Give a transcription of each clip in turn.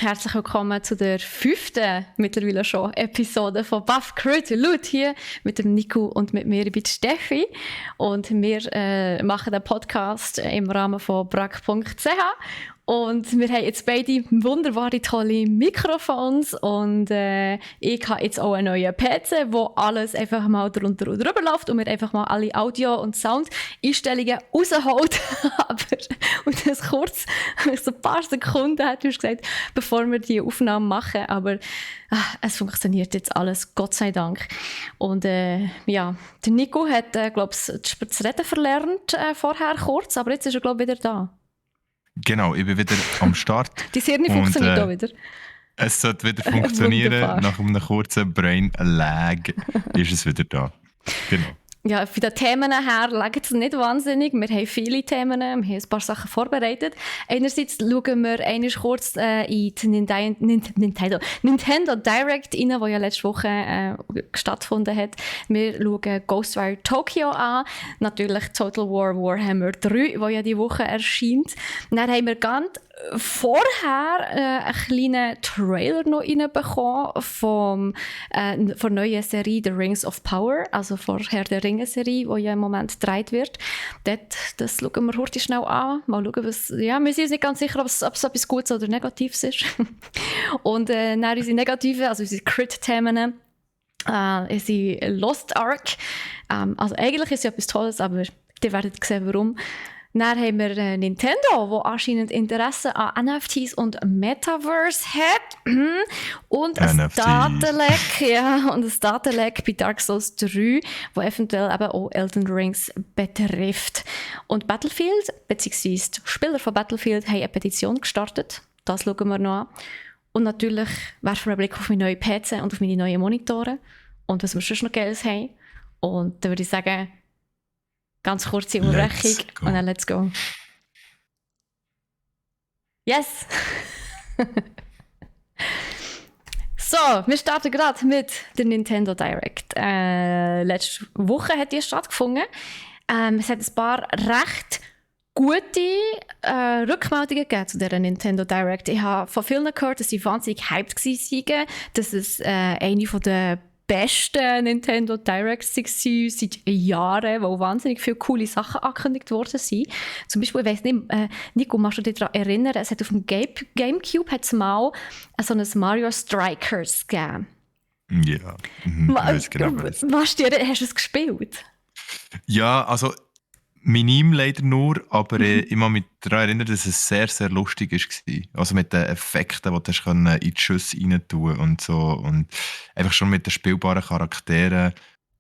herzlich willkommen zu der 5. mittlerweile schon Episode von Buff Crit Loot hier mit dem Nico und mit mir, ich bin Steffi. Und wir machen den Podcast im Rahmen von brack.ch. Und wir haben jetzt beide wunderbare, tolle Mikrofons und ich habe jetzt auch einen neuen PC, wo alles einfach mal drunter und drüber läuft und mir einfach mal alle Audio- und Sound-Einstellungen rausholt. Aber und das kurz, so ein paar Sekunden, hat du gesagt, bevor wir die Aufnahme machen. Aber es funktioniert jetzt alles, Gott sei Dank. Und ja, der Nico hat, glaube ich, das Reden verlernt vorher kurz, aber jetzt ist er, glaube ich, wieder da. Genau, ich bin wieder am Start. Die Hirn funktioniert auch wieder. Es sollte wieder funktionieren. Nach einem kurzen Brain Lag ist es wieder da. Genau. Ja, von den Themen her legen es nicht wahnsinnig. Wir haben viele Themen, wir haben ein paar Sachen vorbereitet. Einerseits schauen wir einmal kurz in die Nintendo Direct rein, die ja letzte Woche stattgefunden hat. Wir schauen Ghostwire Tokyo an, natürlich Total War Warhammer 3, wo ja die Woche erscheint. Dann haben wir ganz vorher einen kleinen Trailer noch reinbekommen von der neuen Serie The Rings of Power, also von Herr der Ringe-Serie, die ja im Moment gedreht wird. Das schauen wir heute schnell an. Mal schauen, was... Ja, wir sind uns nicht ganz sicher, ob es etwas Gutes oder Negatives ist. Und dann unsere negativen, also unsere Crit-Themen, unsere Lost Ark. Also eigentlich ist es ja etwas Tolles, aber ihr werdet sehen, warum. Dann haben wir Nintendo, wo anscheinend Interesse an NFTs und Metaverse hat. Und ein Datenleck, und ein Datenleck bei Dark Souls 3, wo eventuell eben auch Elden Rings betrifft. Und Battlefield, beziehungsweise die Spieler von Battlefield, haben eine Petition gestartet. Das schauen wir noch an. Und natürlich werfen wir einen Blick auf meine neuen PC und auf meine neuen Monitore. Und was wir sonst noch Geiles haben. Und da würde ich sagen, ganz kurze Unterbrechung und dann let's go. Yes! So, wir starten gerade mit der Nintendo Direct. Letzte Woche hat die stattgefunden. Es hat ein paar recht gute Rückmeldungen gegeben zu dieser Nintendo Direct. Ich habe von vielen gehört, dass sie wahnsinnig hyped waren, dass es eine von der besten Nintendo Directs seit Jahren, wo wahnsinnig viele coole Sachen angekündigt worden sind. Zum Beispiel, ich weiss nicht, Nico, magst du dich daran erinnern, es hat auf dem Gamecube hat's mal so ein Mario Strikers gegeben. Ja, weiß genau. Hast du es gespielt? Ja, also minim leider nur, aber ich kann mich daran erinnern, dass es sehr, sehr lustig war. Also mit den Effekten, die du in die Schüsse rein tun und so. Und einfach schon mit den spielbaren Charakteren.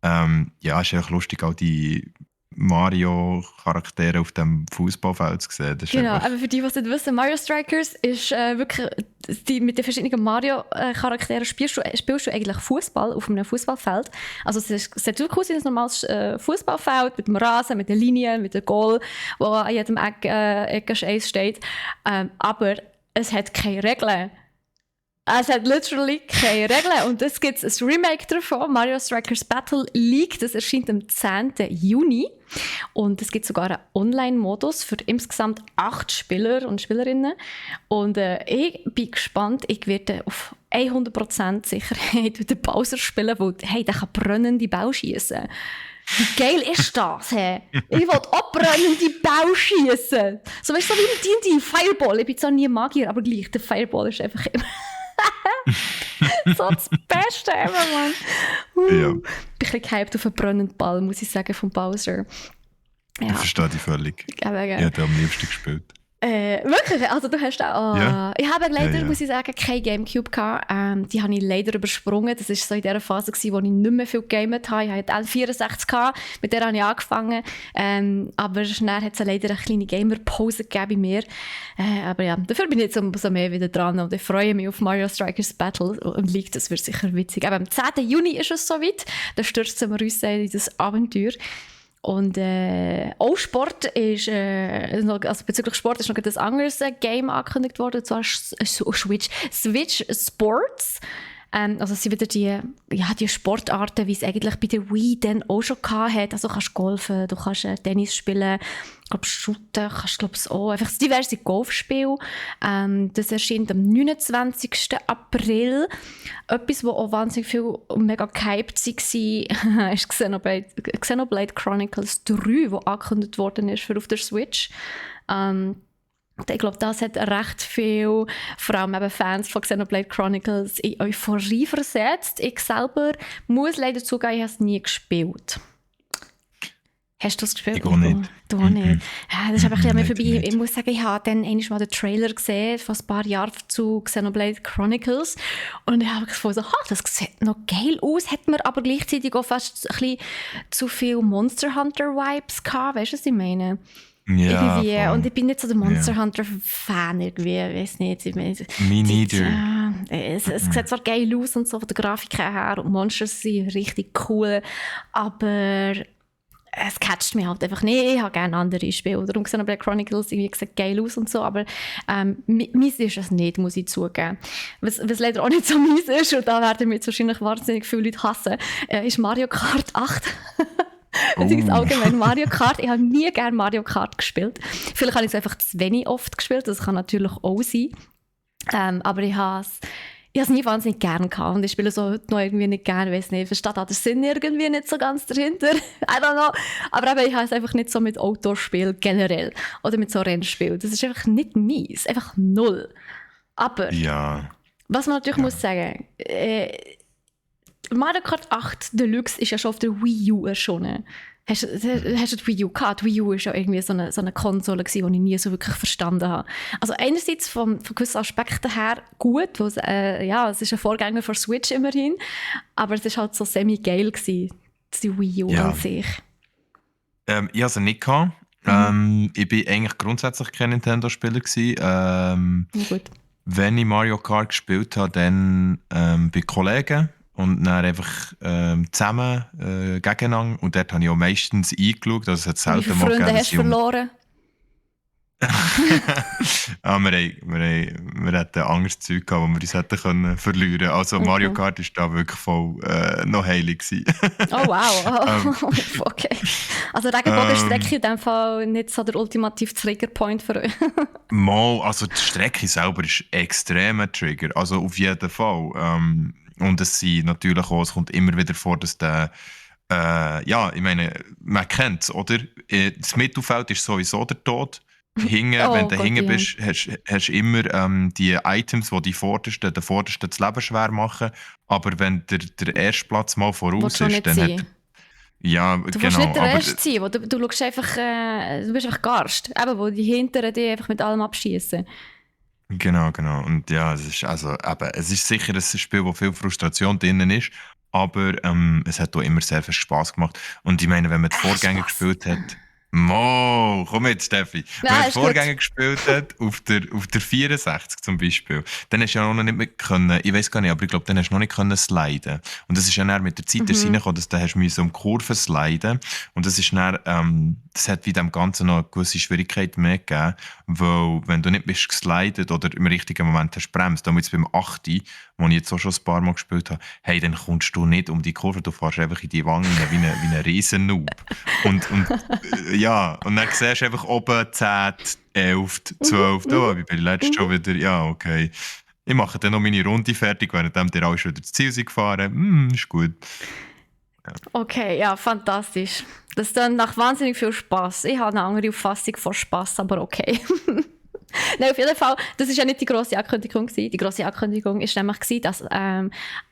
Ja, es ist einfach lustig, auch die Mario-Charaktere auf dem Fußballfeld zu sehen. Genau, aber für die, die es nicht wissen, Mario Strikers ist wirklich, mit den verschiedenen Mario-Charakteren spielst du eigentlich Fußball auf einem Fußballfeld. Also es sieht wirklich aus wie ein normales Fußballfeld mit dem Rasen, mit den Linien, mit dem Goal, wo an jedem Ecke steht. Aber es hat keine Regeln. Es hat literally keine Regeln. Und es gibt ein Remake davon, Mario Strikers Battle League. Das erscheint am 10. Juni. Und es gibt sogar einen Online-Modus für insgesamt 8 Spieler und Spielerinnen. Und ich bin gespannt. Ich werde auf 100% Sicherheit den Bowser spielen, weil hey, der kann brennende Bälle schiessen. Wie geil ist das? Hey? Ich will auch brennende Bälle schiessen. So, weißt du, so wie im D&D, Fireball. Ich bin zwar nie Magier, aber gleich, der Fireball ist einfach immer... so das Beste ever, Mann. Ich bin ein bisschen gehypt auf einen brennenden Ball, muss ich sagen, von Bowser. Ja. Ich verstehe dich völlig. Ich hätte am liebsten gespielt. Wirklich? Also du hast auch... Ja. Ich habe leider, muss ich sagen, kein Gamecube gehabt. Die habe ich leider übersprungen. Das war so in der Phase, wo ich nicht mehr viel gegamet habe. Ich hatte L64 gehabt, mit der habe ich angefangen. Aber schnell hat es leider eine kleine Gamer-Pause gegeben bei mir. Aber ja, dafür bin ich jetzt umso mehr wieder dran und ich freue mich auf Mario Strikers Battle und League. Das wird sicher witzig. Aber am 10. Juni ist es soweit. Da stürzen wir uns in dieses Abenteuer. Und auch Sport ist, also bezüglich Sport ist noch ein anderes Game angekündigt worden, und zwar Switch Sports. Also es sind wieder die Sportarten, wie es eigentlich bei der Wii dann auch schon hatte. Also du kannst golfen, du kannst Tennis spielen, ich glaube shooten, kannst glaube ich auch. Einfach diverse Golfspiele. Das erscheint am 29. April. Etwas, was auch wahnsinnig viel und mega gehypt war, ist Xenoblade Chronicles 3, das angekündigt worden ist für auf der Switch. Ich glaube, das hat recht viel, vor allem eben Fans von Xenoblade Chronicles, in Euphorie versetzt. Ich selber muss leider zugeben, ich habe es nie gespielt. Hast du es gespielt? Ich auch nicht. Du auch nicht. Ja, das ist einfach ein bisschen vorbei. Ich muss sagen, ich habe dann einmal den Trailer gesehen, vor ein paar Jahren zu Xenoblade Chronicles. Und ich habe gefunden, das sieht noch geil aus, hat mir aber gleichzeitig auch fast ein bisschen zu viel Monster Hunter Vibes gehabt. Weißt du, was ich meine? Ja, irgendwie. Und ich bin nicht so der Monster Hunter-Fan irgendwie, ich weiß nicht. Me neither. Es sieht zwar geil aus und so von der Grafik her und Monsters sind richtig cool, aber es catcht mich halt einfach nicht. Ich habe gerne andere Spiele. Darum Xenoblade Chronicles irgendwie sieht geil aus und so, aber meins ist es nicht, muss ich zugeben. Was leider auch nicht so meins ist, und da werden mich wahrscheinlich wahnsinnig viele Leute hassen, ist Mario Kart 8. Allgemein Mario Kart. Ich habe nie gerne Mario Kart gespielt. Vielleicht habe ich es einfach zu wenig oft gespielt, das kann natürlich auch sein. Aber ich habe es nie wahnsinnig gerne gehabt und ich spiele es auch heute noch irgendwie nicht gerne, ich weiss nicht, versteht auch den Sinn irgendwie nicht so ganz dahinter. I don't know. Aber eben, ich habe es einfach nicht so mit Outdoor-Spielen generell oder mit so Rennspielen. Das ist einfach nicht meins, einfach null. Aber was man natürlich muss sagen, Mario Kart 8 Deluxe ist ja schon auf der Wii U erschienen. Hast du die Wii U gehabt? Die Wii U war ja irgendwie so eine Konsole, die ich nie so wirklich verstanden habe. Also einerseits von gewissen Aspekten her gut, es ist ein Vorgänger von Switch immerhin, aber es war halt so semi-geil gewesen, die Wii U an sich. Ich hatte es nicht gehabt. Ich war eigentlich grundsätzlich kein Nintendo-Spieler gewesen. Gut. Wenn ich Mario Kart gespielt habe, dann bei Kollegen. Und dann einfach zusammen gegeneinander. Und dort habe ich auch meistens eingeschaut. Also es hat selten wie viele Freunde hast du verloren? Wir hatten anderes Zeug gehabt, wo wir uns hätten verlieren können. Also Mario Kart war da wirklich voll noch heilig gewesen. Oh wow, okay. Also Regenbogenstrecke in dem Fall nicht so der ultimative Triggerpoint für euch. Also die Strecke selber ist extrem ein Trigger. Also auf jeden Fall. Und es kommt immer wieder vor, dass der ich meine, man kennt es, oder? Das Mittelfeld ist sowieso der Tod. Wenn du hinten bist, hast du immer die Items, die den vordersten das Leben schwer machen. Aber wenn der erste Platz mal voraus ist, dann hat... Ja, du willst nicht der Erste sein, wo du schaust einfach, du bist einfach Garst, eben, wo die Hinteren die einfach mit allem abschießen. Genau. Und ja, es ist sicher ein Spiel, wo viel Frustration drin ist, aber es hat auch immer sehr viel Spass gemacht. Und ich meine, wenn man die Vorgänger gespielt hat... komm jetzt, Steffi. Wenn man die Vorgänger gespielt hat, auf der 64 zum Beispiel, dann hast du ja noch nicht mehr können, ich weiß gar nicht, aber ich glaube, dann hast du noch nicht können sliden. Und das ist ja dann mit der Zeit reingekommen, dass du hast um Kurven sliden. Und das ist dann, das hat wie dem Ganzen noch eine gewisse Schwierigkeit mehr gegeben, weil wenn du nicht bist geslidet oder im richtigen Moment hast bremst, damit beim 8, wo ich jetzt auch schon ein paar Mal gespielt habe, hey, dann kommst du nicht um die Kurve, du fährst einfach in die Wange wie ein riesen Noob. Und dann siehst du einfach oben 10, 11, 12, ich bin letztes schon wieder, okay. Ich mache dann noch meine Runde fertig, während der alle schon wieder das Ziel sind gefahren. Ist gut. Ja. Okay, ja, fantastisch. Das ist dann nach wahnsinnig viel Spass. Ich habe eine andere Auffassung von Spass, aber okay. Nein, auf jeden Fall, das war ja nicht die grosse Ankündigung. Die grosse Ankündigung war nämlich, dass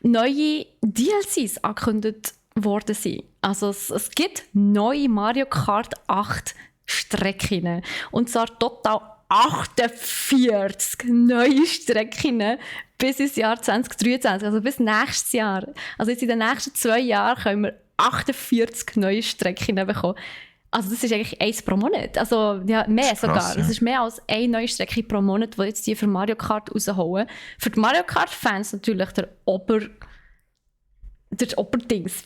neue DLCs angekündigt worden sind. Also es gibt neue Mario Kart 8 Strecken. Und zwar total 48 neue Strecken bis ins Jahr 2023, also bis nächstes Jahr. Also jetzt in den nächsten 2 Jahren können wir 48 neue Strecken bekommen. Also das ist eigentlich 1 pro Monat. Also ja, mehr sogar. Krass, ja. Es ist mehr als 1 neue Strecke pro Monat, die jetzt die für Mario Kart rausholen. Für die Mario Kart-Fans natürlich der Oberdings,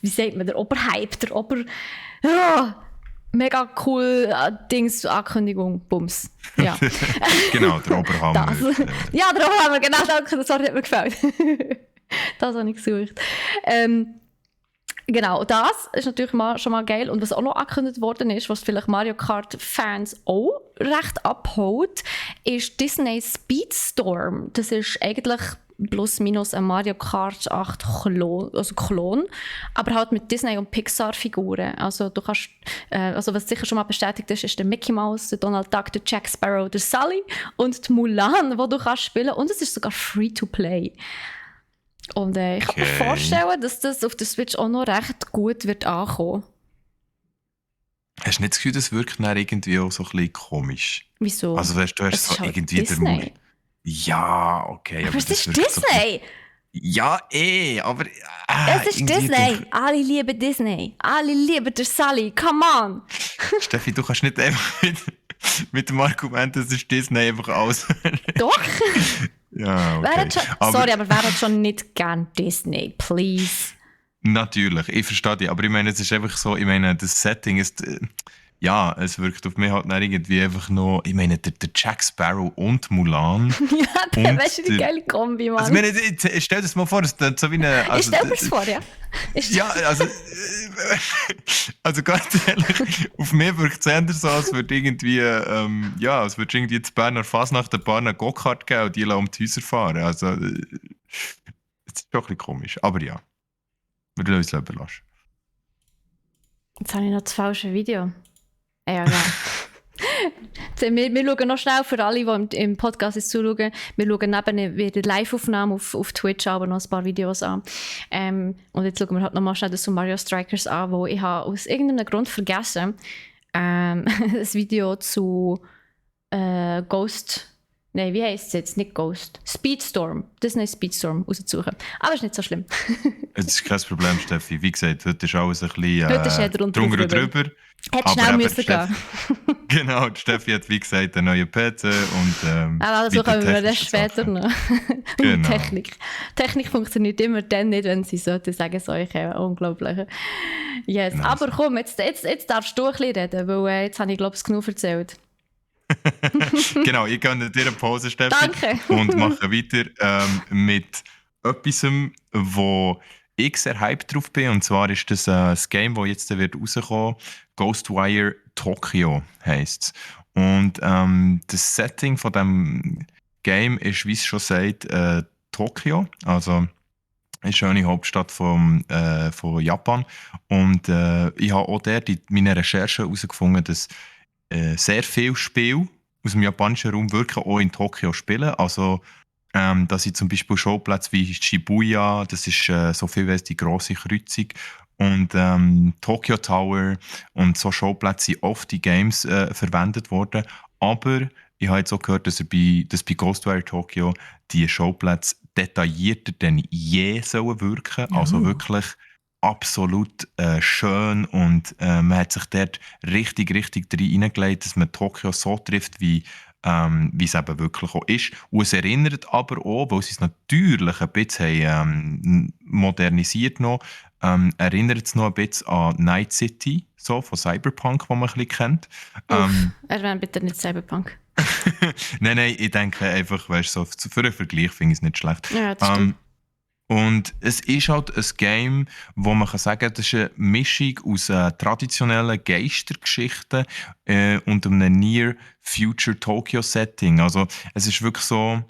wie sagt man, der Oberhype, mega cool Dings, Ankündigung, Bums. Ja. Genau, der Oberhammer. Ja, der Oberhammer, genau, danke, das hat mir gefällt. Das habe ich gesucht. Genau, das ist natürlich schon mal geil. Und was auch noch angekündigt worden ist, was vielleicht Mario Kart-Fans auch recht abholt, ist Disney Speedstorm. Das ist eigentlich plus minus ein Mario Kart 8 Klon, aber halt mit Disney- und Pixar-Figuren. Also du kannst, was sicher schon mal bestätigt ist der Mickey Mouse, der Donald Duck, der Jack Sparrow, der Sully und die Mulan, die du kannst spielen. Und es ist sogar Free-to-Play. Und ich kann mir vorstellen, dass das auf der Switch auch noch recht gut wird ankommen. Hast du nicht das Gefühl, das wirkt dann irgendwie auch so ein bisschen komisch? Wieso? Also weißt du, hast so halt irgendwie Disney. der Ja, okay. Aber es ist wirkt so Disney! Ja, aber... Es ist Disney! Alle lieben Disney! Alle lieben der Sully! Come on! Steffi, du kannst nicht einfach mit dem Argument, es ist Disney, einfach aus. Doch! Ja, okay. Sorry, aber wer hat schon nicht gern Disney? Please. Natürlich, ich verstehe dich, aber ich meine, es ist einfach so, ich meine, das Setting ist, es wirkt auf mich halt dann irgendwie einfach noch, ich meine, der Jack Sparrow und Mulan. Ja, weißt du, die geile Kombi, Mann. Also, ich meine, stell dir das mal vor, das ist so wie eine... Also, ich stell mir das vor, ja. Ja, also ganz ehrlich, auf mich wirkt es eher so, als würde irgendwie, als würde irgendwie zu Berner Fasnacht ein paar Go-Kart geben und die um die Häuser fahren. Also, es ist doch ein bisschen komisch, aber ja. Wir lassen uns überlassen. Jetzt habe ich noch das falsche Video. Ja. wir schauen noch schnell für alle, die im Podcast zuschauen. Wir schauen neben der Live-Aufnahme auf Twitch aber noch ein paar Videos an. Und jetzt schauen wir halt noch mal schnell das Mario Strikers an, wo ich habe aus irgendeinem Grund vergessen das Video zu Ghost. Nein, wie heisst es jetzt? Nicht Ghost. Speedstorm. Disney Speedstorm rauszusuchen. Aber ist nicht so schlimm. Es ist kein Problem, Steffi. Wie gesagt, heute ist alles ein bisschen heute ist drunter und drüber. Hätte schnell müssen gehen. Genau, die Steffi hat, wie gesagt, einen neuen PC und also kommen wir das später noch. Genau. Technik funktioniert immer dann nicht, wenn sie sollte sagen, solche unglaubliche. Yes. Genau. Aber komm, jetzt darfst du ein bisschen reden, weil jetzt habe ich, glaube ich, genug erzählt. Genau, ich gönne dir eine Pause, Steffi. Danke. Und mache weiter mit etwas, wo ich sehr hyped drauf bin. Und zwar ist das das Game, das jetzt rauskommen wird. Ghostwire Tokyo heisst es. Und das Setting von diesem Game ist, wie es schon sagt, Tokio. Also eine schöne Hauptstadt von Japan. Und ich habe auch dort in meinen Recherchen herausgefunden, dass sehr viele Spiele aus dem japanischen Raum wirklich auch in Tokio spielen. Also, da sind zum Beispiel Schauplätze wie Shibuya, das ist so viel wie die grosse Kreuzung. Und Tokyo Tower und so Schauplätze sind oft in Games verwendet worden. Aber ich habe jetzt auch gehört, dass bei Ghostwire Tokyo die Schauplätze detaillierter denn je sollen wirken. Also wirklich absolut schön und man hat sich dort richtig hineingelegt, dass man Tokio so trifft, wie es eben wirklich auch ist. Und es erinnert aber auch, weil sie es natürlich ein bisschen modernisiert noch, erinnert es noch ein bisschen an Night City, so von Cyberpunk, wo man ein bisschen kennt. Erwähnt bitte nicht Cyberpunk. Nein, ich denke einfach, weißt, so, für einen Vergleich finde ich es nicht schlecht. Ja, das stimmt. Und es ist halt ein Game, wo man kann sagen, das ist eine Mischung aus traditionellen Geistergeschichten und einem Near-Future Tokyo-Setting. Also es ist wirklich so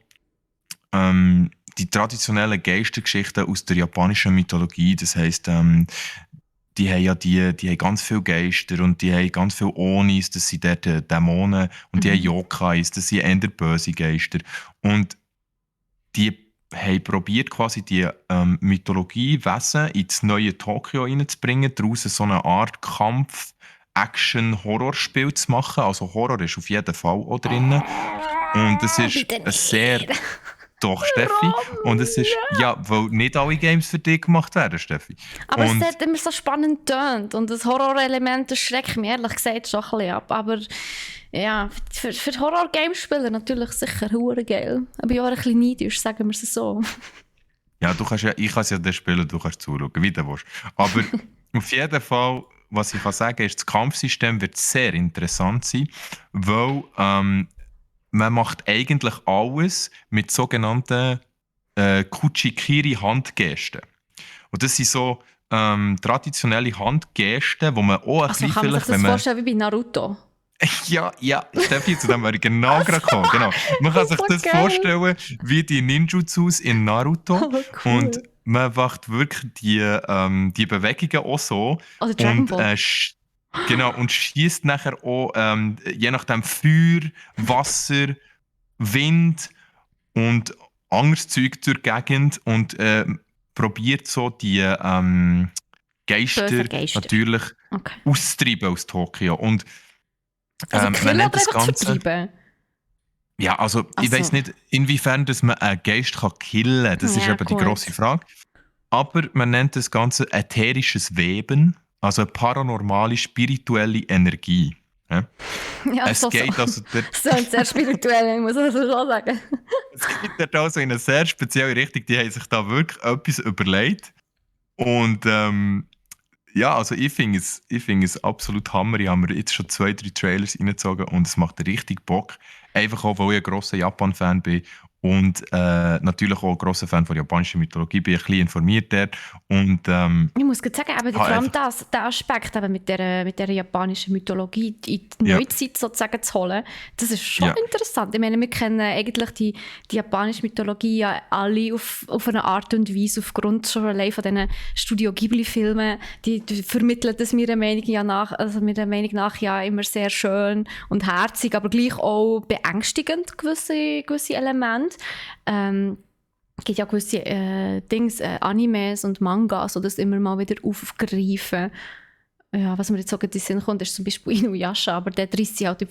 die traditionellen Geistergeschichten aus der japanischen Mythologie. Das heisst, die haben ganz viele Geister und die haben ganz viele Onis, das sind dort Dämonen, und die haben Yokais, das sind eher böse Geister. Und die haben probiert, quasi die Mythologie-Wesen ins neue Tokio reinzubringen, daraus so eine Art Kampf-Action-Horrorspiel zu machen. Also Horror ist auf jeden Fall auch drin. Und es ist ein sehr... Doch, Steffi. Und es ist... Ja, weil nicht alle Games für dich gemacht werden, Steffi. Aber es hat immer so spannend getönt. Und das Horrorelement, das schreckt mich ehrlich gesagt schon ein bisschen ab. Aber ja, für Horror-Games-Spieler natürlich sicher hure geil. Aber ich auch ein bisschen neidisch, sagen wir es so. Ja, ich kann es ja dann spielen, du kannst zuschauen, wie du willst. Aber auf jeden Fall, was ich kann sagen ist, das Kampfsystem wird sehr interessant sein, weil man macht eigentlich alles mit sogenannten Kuchikiri-Handgesten. Und das sind so traditionelle Handgesten, wo man auch ein Also bisschen kann man sich vielleicht, das wenn man... vorstellen wie bei Naruto? Ja, Steffi, zu dem wäre ich genau gerade gekommen. Genau. Man kann sich So das geil. vorstellen wie die Ninjutsus in Naruto. Oh, Und cool. man macht wirklich die Bewegungen auch so. Oder Dragon Und, Ball. genau, und schießt nachher auch, je nachdem, Feuer, Wasser, Wind und anderes Zeug durch die Gegend und probiert so die Böse Geister Geister. natürlich Okay. auszutreiben aus Tokio. Und Also man killen nennt oder das einfach zu Ganze... vertreiben? Ja, also ich weiß Also, nicht, inwiefern dass man einen Geist killen kann. Das ist ja, eben die grosse gut. Frage. Aber man nennt das Ganze ätherisches Weben, also eine paranormale, spirituelle Energie. Ja? Ja, Es so. geht also dort, Das klingt sehr spirituell, ich muss das schon sagen. es geht dort also in eine sehr spezielle Richtung. Die haben sich da wirklich etwas überlegt. Und ja, also ich finde es absolut Hammer. Ich habe mir jetzt schon 2, 3 Trailers reingezogen und es macht richtig Bock. Einfach auch, weil ich ein grosser Japan-Fan bin und natürlich auch ein grosser Fan von japanischer Mythologie bin. Ich ein bisschen informiert dort und Ich muss gerade sagen, aber vor habe allem einfach... der Aspekt eben mit der japanischen Mythologie in die Ja, Neuzeit sozusagen zu holen, das ist schon ja, interessant. Ich meine, wir kennen eigentlich die japanische Mythologie ja alle auf eine Art und Weise, aufgrund schon allein von diesen Studio Ghibli-Filmen, die vermitteln das meiner Meinung nach ja immer sehr schön und herzig, aber gleich auch beängstigend, gewisse Elemente. Es gibt ja gewisse Animes und Mangas, die das immer mal wieder aufgreifen. Ja, was mir jetzt so in den Sinn kommt, ist zum Beispiel Inuyasha, aber der reist halt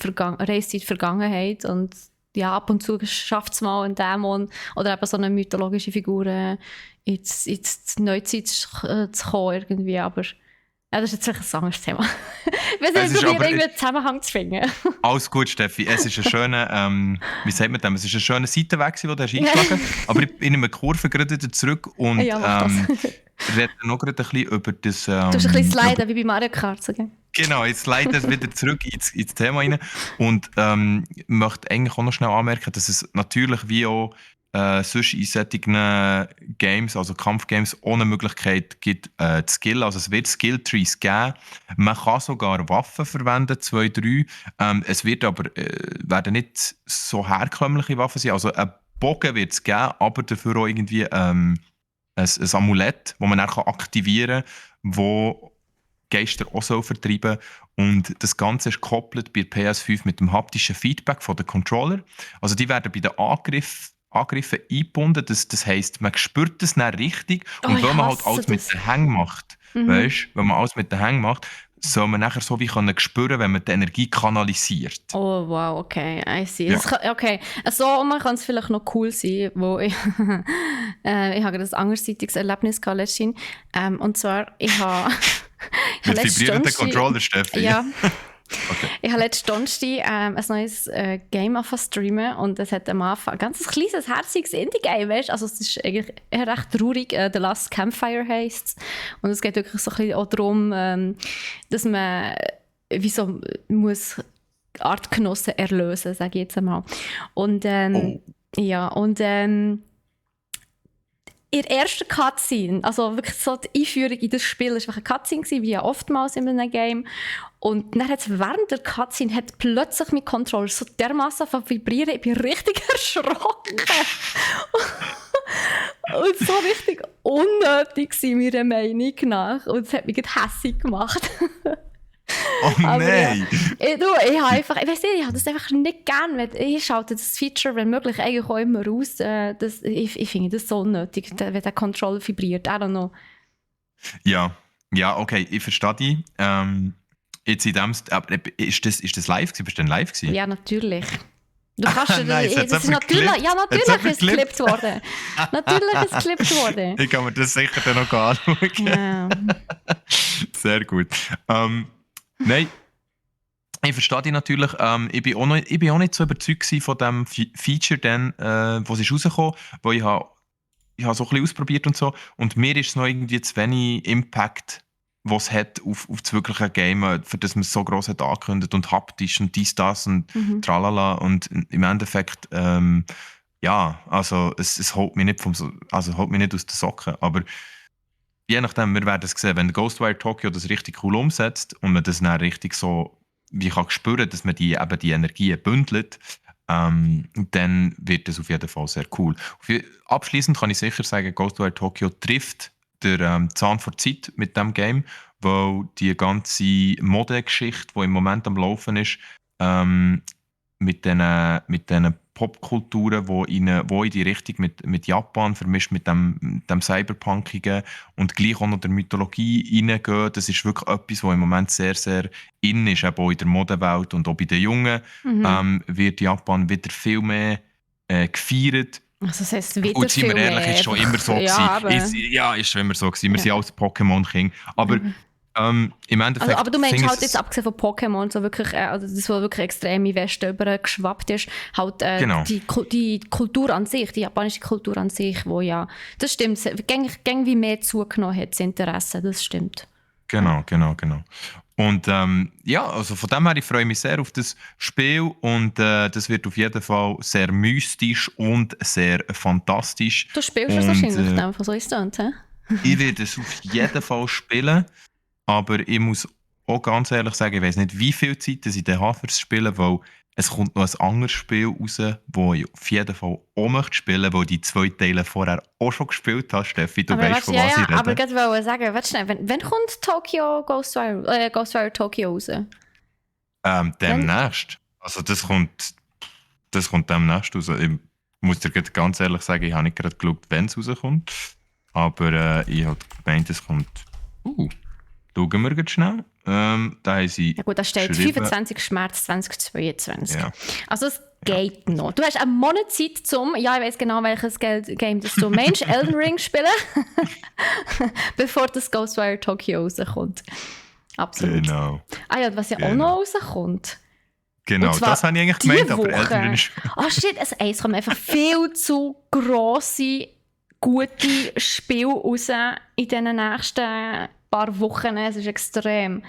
reist in die Vergangenheit und ja, ab und zu schafft es mal einen Dämon oder eben so eine mythologische Figur in die Neuzeit zu kommen irgendwie, aber ja, das ist jetzt vielleicht ein anderes Thema. Ich weiß es nicht, ist probiere aber irgendwie einen Zusammenhang zu finden. alles gut, Steffi. Es ist ein schöner, wie sagt man dem? Es ist ein schöner Seitenweg, den du hast eingeschlagen hast. Aber ich nehme eine Kurve gerade wieder zurück und Ja, mach das. rede noch gerade ein bisschen über das, Du hast ein bisschen sliden, wie bei Mario Kart. So, gell? genau, jetzt leitet es wieder zurück ins Thema rein und möchte eigentlich auch noch schnell anmerken, dass es natürlich wie auch sonst in solchen Games, also Kampfgames, ohne Möglichkeit gibt, zu skillen. Also es wird Skilltrees geben. Man kann sogar Waffen verwenden, 2, 3. Es wird aber werden nicht so herkömmliche Waffen sein. Also ein Bogen wird es geben, aber dafür auch irgendwie ein Amulett, das man dann aktivieren kann, wo Geister auch so vertreiben. Und das Ganze ist gekoppelt bei PS5 mit dem haptischen Feedback von den Controller. Also die werden bei den Angriffen eingebunden. Das heisst, man spürt das dann richtig. Oh, Und ich wenn man halt hasse alles mit das. den Hängen macht, weißt, wenn man alles mit den Hängen macht, soll man nachher so wie können spüren, wenn man die Energie kanalisiert. Oh, wow, okay, I see. Ja. Okay, so man kann es vielleicht noch cool sein, wo ich, ich habe ein anderseitiges Erlebnis gehabt letztens. Und zwar, ich habe Mit vibrierenden Donnerstag- Controller, Steffi. Ja, Okay. ich habe letzten Donnerstag ein neues Game streamen und es hat am Anfang ein ganz kleines, herziges Indie-Game, weißt? Also es ist eigentlich eher recht traurig. The Last Campfire heisst es. Und es geht wirklich so ein bisschen auch darum, dass man wie so muss Artgenossen erlösen, sage ich jetzt einmal. Und Oh. ja, und in der ersten Cutscene, also wirklich so die Einführung in das Spiel, war eine Cutscene gewesen, wie ja oftmals in einem Game. Und dann hat es während der Cutscene hat plötzlich mein Controller so dermassen vibrieren, ich bin richtig erschrocken. Und so richtig unnötig gewesen, meiner Meinung nach. Und es hat mich hässlich gemacht. Oh Aber nein! ja, ich habe einfach, ich weiss nicht, ich habe das einfach nicht gern. Ich schalte das Feature, wenn möglich, eigentlich auch immer aus. Ich finde das so unnötig, wenn der Controller vibriert. I don't know. Ja, okay, ich verstehe dich. Jetzt in dem, aber ist das live gewesen? Bist du denn live gewesen? Ja, natürlich. Du kannst dir Nice, hat's das ist jemand natürlich, geklippt? ja, natürlich Hat's ist es jemand geklippt worden. Natürlich ist es geklippt worden. Ich kann mir das sicher dann noch anschauen. Ja. Sehr gut. Nein, ich verstehe dich natürlich. Ich bin auch nicht so überzeugt gewesen von dem Feature, dann, wo es ist rausgekommen, wo ich habe so ein bisschen ausprobiert und so. Und mir ist es noch irgendwie zu wenig Impact, was es hat auf das wirkliche Game, für das man es so gross hat angekündigt und haptisch und dies, das und tralala. Und im Endeffekt, ja, also es holt mich nicht holt mich nicht aus den Socken, aber je nachdem, wir werden es sehen, wenn Ghostwire Tokyo das richtig cool umsetzt und man das dann richtig so wie kann spüren, dass man eben die Energien bündelt, dann wird das auf jeden Fall sehr cool. Abschließend kann ich sicher sagen, Ghostwire Tokyo trifft der Zahn vor Zeit mit dem Game, weil die ganze Modegeschichte, die im Moment am Laufen ist, mit den Popkulturen, wo in die Richtung mit Japan vermischt mit dem Cyberpunkigen und gleich auch noch der Mythologie reingehen. Das ist wirklich etwas, was im Moment sehr, sehr in ist, eben auch in der Modewelt und auch bei den Jungen wird Japan wieder viel mehr gefeiert. Also das heisst, wieder Und seien wir viel ehrlich, mehr ist schon immer so ja, gewesen. Ist schon immer so gewesen. Wir sind alles Pokémon-King. Aber im Endeffekt... Also, aber du meinst halt jetzt, abgesehen von Pokémon, so wirklich, also das, was wirklich extrem in Westen übergeschwappt ist, halt Genau. die Kultur an sich, die japanische Kultur an sich, wo ja, das stimmt, gäng wie mehr zugenommen hat, das Interesse, das stimmt. Genau. Und also von dem her, ich freue mich sehr auf das Spiel und das wird auf jeden Fall sehr mystisch und sehr fantastisch. Du spielst es wahrscheinlich, einfach so ist es, hä? Ich werde es auf jeden Fall spielen, aber ich muss auch ganz ehrlich sagen, ich weiß nicht, wie viel Zeit ich dann habe fürs Spielen, weil es kommt noch ein anderes Spiel raus, das ich auf jeden Fall auch möchte spielen, weil die 2 Teile vorher auch schon gespielt hast, Steffi. Du weißt, von was ich rede. Aber ich wollte sagen, warte schnell, wann kommt Ghostwire Tokyo raus? Demnächst. Also das kommt demnächst raus. Ich muss dir ganz ehrlich sagen, ich habe nicht gerade geschaut, wann es rauskommt. Aber ich habe gemeint, es kommt... schauen wir jetzt schnell. Da haben sie ja gut, da steht 25. März 2022. Ja. Also es geht noch. Du hast einen Monat Zeit zum, ja, ich weiss genau, welches Game das du meinst, Elden Ring spielen, bevor das Ghostwire Tokyo rauskommt. Absolut. Genau. Ah ja, was ja auch noch rauskommt. Genau, das habe ich eigentlich gemeint, aber Elden Ring ist... shit, es kommen einfach viel zu grosse, gute Spiele raus in den nächsten paar Wochen. Es ist extrem.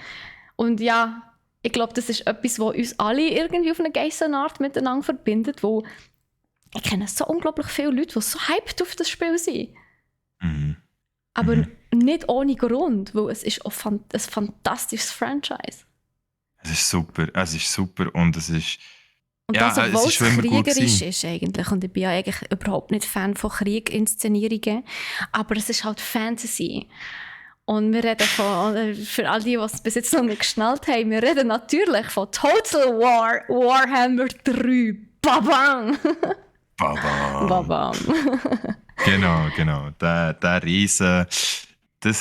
Und ja, ich glaube, das ist etwas, was uns alle irgendwie auf eine geisse Art miteinander verbindet, wo ich kenne so unglaublich viele Leute, die so hyped auf das Spiel sind. Aber nicht ohne Grund, weil es ist auch ein fantastisches Franchise. Es ist super und es ist... Und ja, das, obwohl es kriegerisch ist eigentlich. Und ich bin ja eigentlich überhaupt nicht Fan von Krieg-Inszenierungen. Aber es ist halt Fantasy. Und wir reden für all die es bis jetzt noch nicht geschnallt haben, wir reden natürlich von Total War Warhammer 3. Babam! Babam! Genau. Das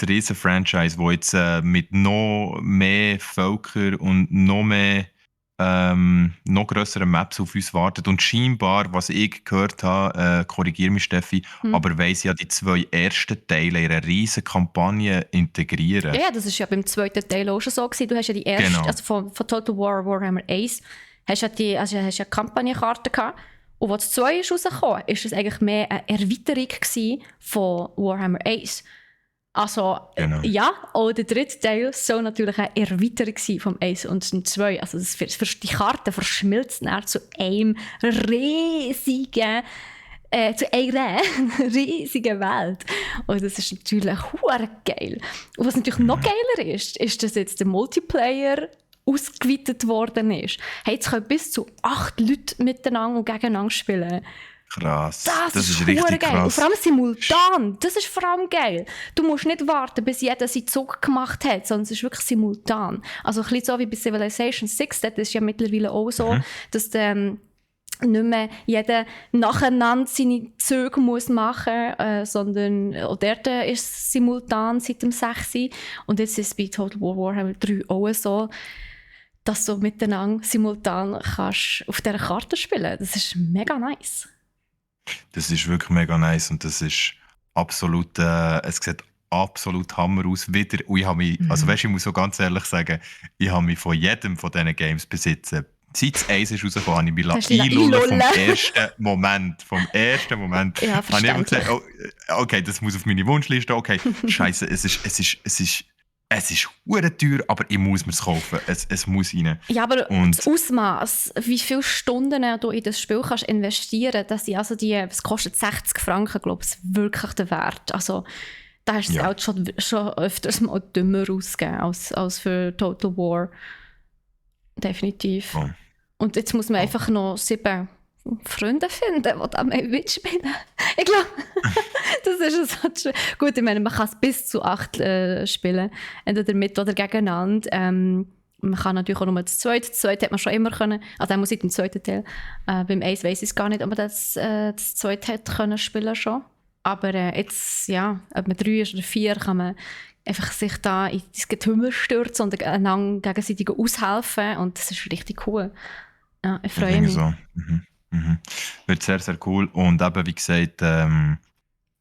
riesen Franchise, das jetzt mit noch mehr Völkern und noch grösseren Maps auf uns wartet. Und scheinbar, was ich gehört habe, korrigiere mich Steffi, aber weiss ja die 2 ersten Teile in einer riesen Kampagne integrieren. Ja, das war ja beim 2. Teil auch schon so gewesen. Du hast ja die erste, also von Total War Warhammer 1, hast ja Kampagnenkarte gehabt. Und als das 2 ist rausgekommen, ist es eigentlich mehr eine Erweiterung von Warhammer 1. Also, ja, auch der 3. Teil soll natürlich eine Erweiterung sein vom 1 und dem 2. Also, die Karte verschmilzt dann zu einem riesigen, zu einer riesigen Welt. Und das ist natürlich hure geil. Und was natürlich noch geiler ist, dass jetzt der Multiplayer ausgeweitet worden ist. Hey, jetzt können bis zu 8 Leute miteinander und gegeneinander spielen. Krass. Das ist richtig geil. krass. Und vor allem simultan. Das ist vor allem geil. Du musst nicht warten, bis jeder seinen Zug gemacht hat, sondern es ist wirklich simultan. Also ein bisschen so wie bei Civilization 6. Das ist ja mittlerweile auch so, dass nicht mehr jeder nacheinander seine Züge muss machen muss, sondern auch dort ist es simultan seit dem 6. Und jetzt ist es bei Total War Warhammer 3 auch so, dass du miteinander simultan kannst auf dieser Karte spielen. Das ist mega nice. Das ist wirklich mega nice und das ist absolut, es sieht absolut Hammer aus. Wieder, und ich habe mich, also weißt, ich muss so ganz ehrlich sagen, ich habe mich von jedem von diesen Games besitzen. Seit es 1 ist rausgekommen, habe ich mich einlullen vom ersten Moment. Ja, habe ich immer gesagt, okay, das muss auf meine Wunschliste, okay, scheiße, es ist es ist verdammt teuer, aber ich muss mir es kaufen. Es muss rein. Ja, aber Und das Ausmaß, wie viele Stunden du in das Spiel kannst investieren, dass die, also es kostet 60 Franken, glaube ich, wirklich der Wert. Also da hast du auch schon öfters mal dümmer ausgegeben als für Total War. Definitiv. Oh. Und jetzt muss man einfach noch 7 Freunde finden, die da mitspielen. Ich glaube, das ist so gut. Ich meine, man kann es bis zu 8 spielen, entweder mit oder gegeneinander. Man kann natürlich auch nur das Zweite. Das Zweite hat man schon immer können. Also er muss im zweiten Teil. Beim 1 weiss ich es gar nicht, aber das Zweite hat können spielen schon. Aber jetzt, ja, ob man 3 ist oder 4, kann man einfach sich da in das Getümmel stürzen und einander gegenseitig aushelfen. Und das ist richtig cool. Ja, ich freue mich. So. Wird sehr, sehr cool. Und eben, wie gesagt,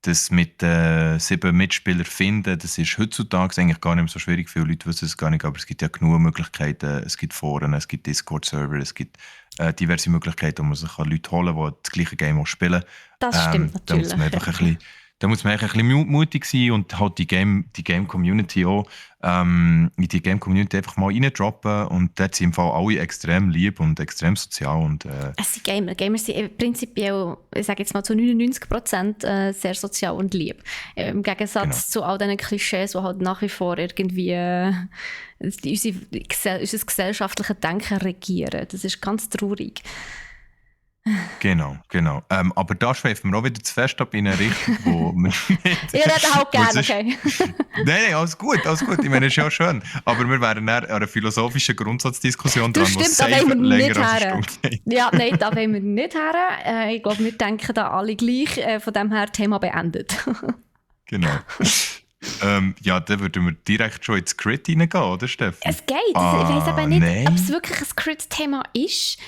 das mit 7 Mitspielern finden, das ist heutzutage eigentlich gar nicht mehr so schwierig. Viele Leute wissen es gar nicht, aber es gibt ja genug Möglichkeiten. Es gibt Foren, es gibt Discord-Server, es gibt diverse Möglichkeiten, wo man sich Leute holen kann, die das gleiche Game auch spielen. Das stimmt natürlich. Da muss man einfach ein bisschen mutig sein und halt die Game-Community auch in die Game-Community einfach mal reindroppen. Und dort sind im Fall alle extrem lieb und extrem sozial. Und, es sind Gamer. Gamer sind prinzipiell, ich sage jetzt mal zu 99% sehr sozial und lieb. Im Gegensatz zu all diesen Klischees, die halt nach wie vor irgendwie unser gesellschaftliches Denken regieren. Das ist ganz traurig. Genau. Aber da schweifen wir auch wieder zu fest ab in eine Richtung, wo wir nicht... Ja, das auch gerne, okay. Nein, alles gut. Ich meine, es ist ja schön. Aber wir wären dann an einer philosophischen Grundsatzdiskussion dran, die safe länger als eine Stunde geht. Ja, nein, da wollen wir nicht her. Ich glaube, wir denken da alle gleich. Von dem her, Thema beendet. Genau. Ja, dann würden wir direkt schon ins Crit reingehen, oder Steffi? Es geht. Ich weiss aber nicht, ob es wirklich ein Crit-Thema ist.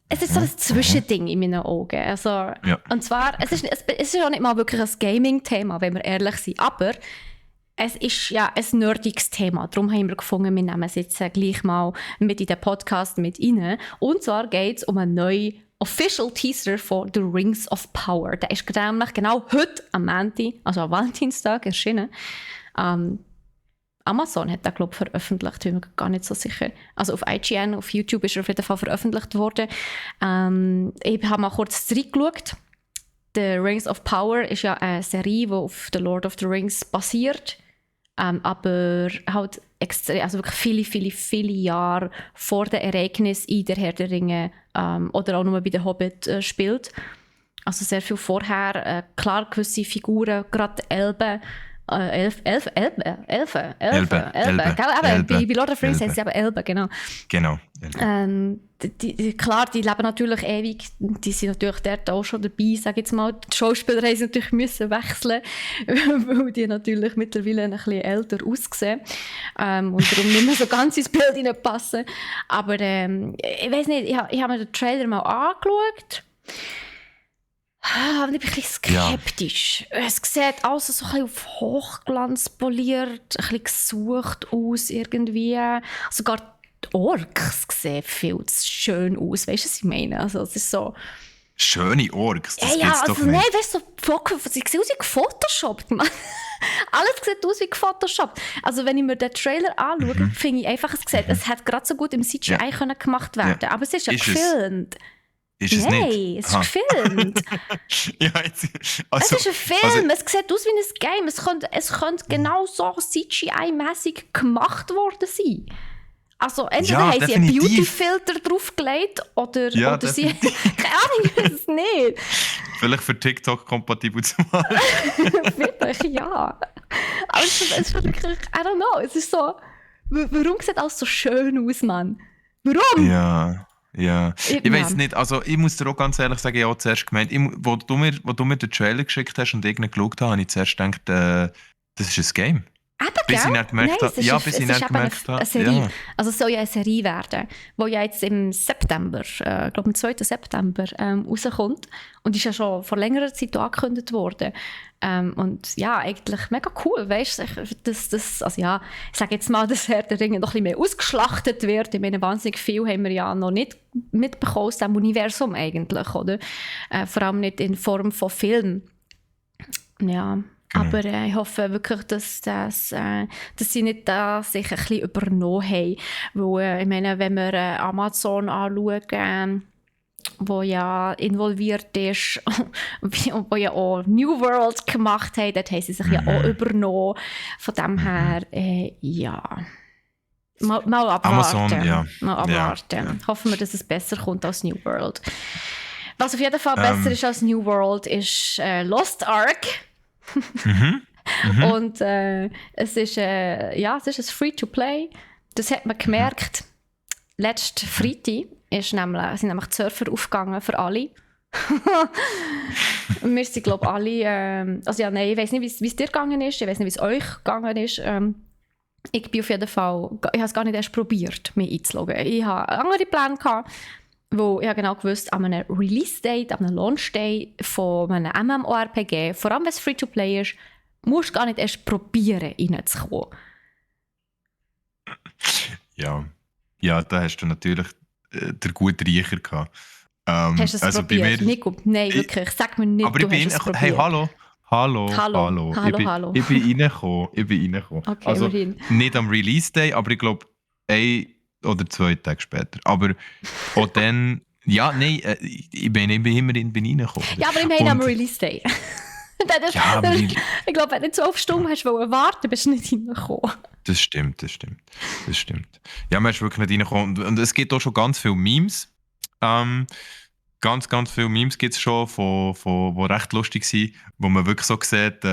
Es ist so ein Zwischending in meinen Augen. Also, ja. Und zwar, es ist ja nicht mal wirklich ein Gaming-Thema, wenn wir ehrlich sind. Aber es ist ja ein nerdiges Thema. Darum haben wir gefunden, wir nehmen es jetzt gleich mal mit in den Podcast mit rein. Und zwar geht es um einen neuen Official Teaser von The Rings of Power. Der ist nämlich genau heute am Montag, also am Valentinstag, erschienen. Amazon hat den, glaube ich, veröffentlicht, bin mir gar nicht so sicher. Also auf IGN, auf YouTube ist er auf jeden Fall veröffentlicht worden. Ich habe mal kurz reingeschaut. The Rings of Power ist ja eine Serie, die auf The Lord of the Rings basiert. Aber halt also wirklich viele Jahre vor den Ereignissen in der Herr der Ringe oder auch nur bei der Hobbit spielt. Also sehr viel vorher. Klar, gewisse Figuren, gerade Elben. Elfen. Bei Lord of the Rings heißt sie aber Elben, genau. Genau. Klar, die leben natürlich ewig. Die sind natürlich dort auch schon dabei, sage jetzt mal. Die Schauspieler haben natürlich müssen wechseln, weil die natürlich mittlerweile ein bisschen älter aussehen. Und darum nicht mehr so ganz ins Bild hineinpassen. Aber ich weiß nicht, ich habe mir den Trailer mal angeschaut. Ich bin ein bisschen skeptisch. Ja. Es sieht alles so ein bisschen auf Hochglanz poliert, ein bisschen gesucht aus irgendwie. Sogar die Orks sehen viel zu schön aus. Weißt du, was ich meine? Also, es ist so... Schöne Orks? Das ja, gibt's doch nicht. Nein, weißt du, sie sehen aus wie gefotoshoppt, Mann. Alles sieht aus wie gefotoshoppt. Also wenn ich mir den Trailer anschaue, finde ich einfach, es hat gerade so gut im CGI können gemacht werden. Ja. Aber es ist ja gefilmt. Ist es Nein, nicht? Es ist gefilmt. Ja, es ist ein Film, es sieht aus wie ein Game. Es könnte genau so CGI-mäßig gemacht worden sein. Also entweder haben sie einen Beauty-Filter draufgelegt oder sie... Keine Ahnung, ich weiß es nicht. Vielleicht für TikTok kompatibel zu machen. Vielleicht, ja. Aber es ist wirklich... I don't know, es ist so... Warum sieht alles so schön aus, Mann? Warum? Ja, ich weiß nicht, also ich muss dir auch ganz ehrlich sagen, ich habe zuerst gemeint, wo du mir den Trailer geschickt hast und irgendwie geschaut habe, habe ich zuerst gedacht, das ist ein Game. Bis ich nicht gemerkt habe. Ja, bis ich nicht gemerkt habe. Ja. Also es soll ja eine Serie werden, die ja jetzt im September, ich glaube am 2. September, rauskommt. Und ist ja schon vor längerer Zeit angekündigt worden. Und ja, eigentlich mega cool, weißt du, also ja, ich sage jetzt mal, dass Herr der Ringe noch ein bisschen mehr ausgeschlachtet wird. Ich meine, wahnsinnig viel haben wir ja noch nicht mitbekommen aus diesem Universum eigentlich, oder? Vor allem nicht in Form von Film. Ja, Genau. Aber ich hoffe wirklich, dass sie nicht da sich ein bisschen übernommen haben. Weil, ich meine, wenn wir Amazon anschauen, wo ja involviert ist und wo ja auch New World gemacht hat, dort haben sie sich ja auch übernommen. Von dem her, ja. Mal abwarten. Amazon, ja. Mal abwarten. Ja. Hoffen wir, dass es besser kommt als New World. Was auf jeden Fall besser ist als New World, ist Lost Ark. Und es ist ein Free-to-Play. Das hat man gemerkt. Letzten Freitag sind nämlich die Surfer aufgegangen für alle. Wir sind, glaube ich, alle... ich weiß nicht, wie es dir gegangen ist. Ich weiß nicht, wie es euch gegangen ist. Ich bin auf jeden Fall... Ich habe es gar nicht erst probiert, mich einzuloggen. Ich hatte andere Pläne gehabt, wo ich genau gewusst, an einem Release-Date, an einem Launch-Day von einem MMORPG, vor allem wenn es Free-to-Play ist, musst du gar nicht erst probieren, reinzukommen. Ja, da hast du natürlich den guten Riecher gehabt. Hast du es probiert? Nico, nein, wirklich. Sag mir nicht, aber du hast es probiert. Hey, hallo. Hallo. Ich bin reingekommen. Okay, also immerhin. nicht am Release-Day, aber ich glaube, 1 oder 2 Tage später. Aber auch dann... Ja, nein, ich bin immerhin reingekommen. Ja, aber immerhin am Release-Day. Ich glaube, wenn du 12 Stunden hast warten, bist du nicht reingekommen. Das stimmt. Ja, man ist wirklich nicht reingekommen. Und es gibt auch schon ganz viele Memes. Ganz viele Memes gibt es schon, die recht lustig sind, wo man wirklich so sieht,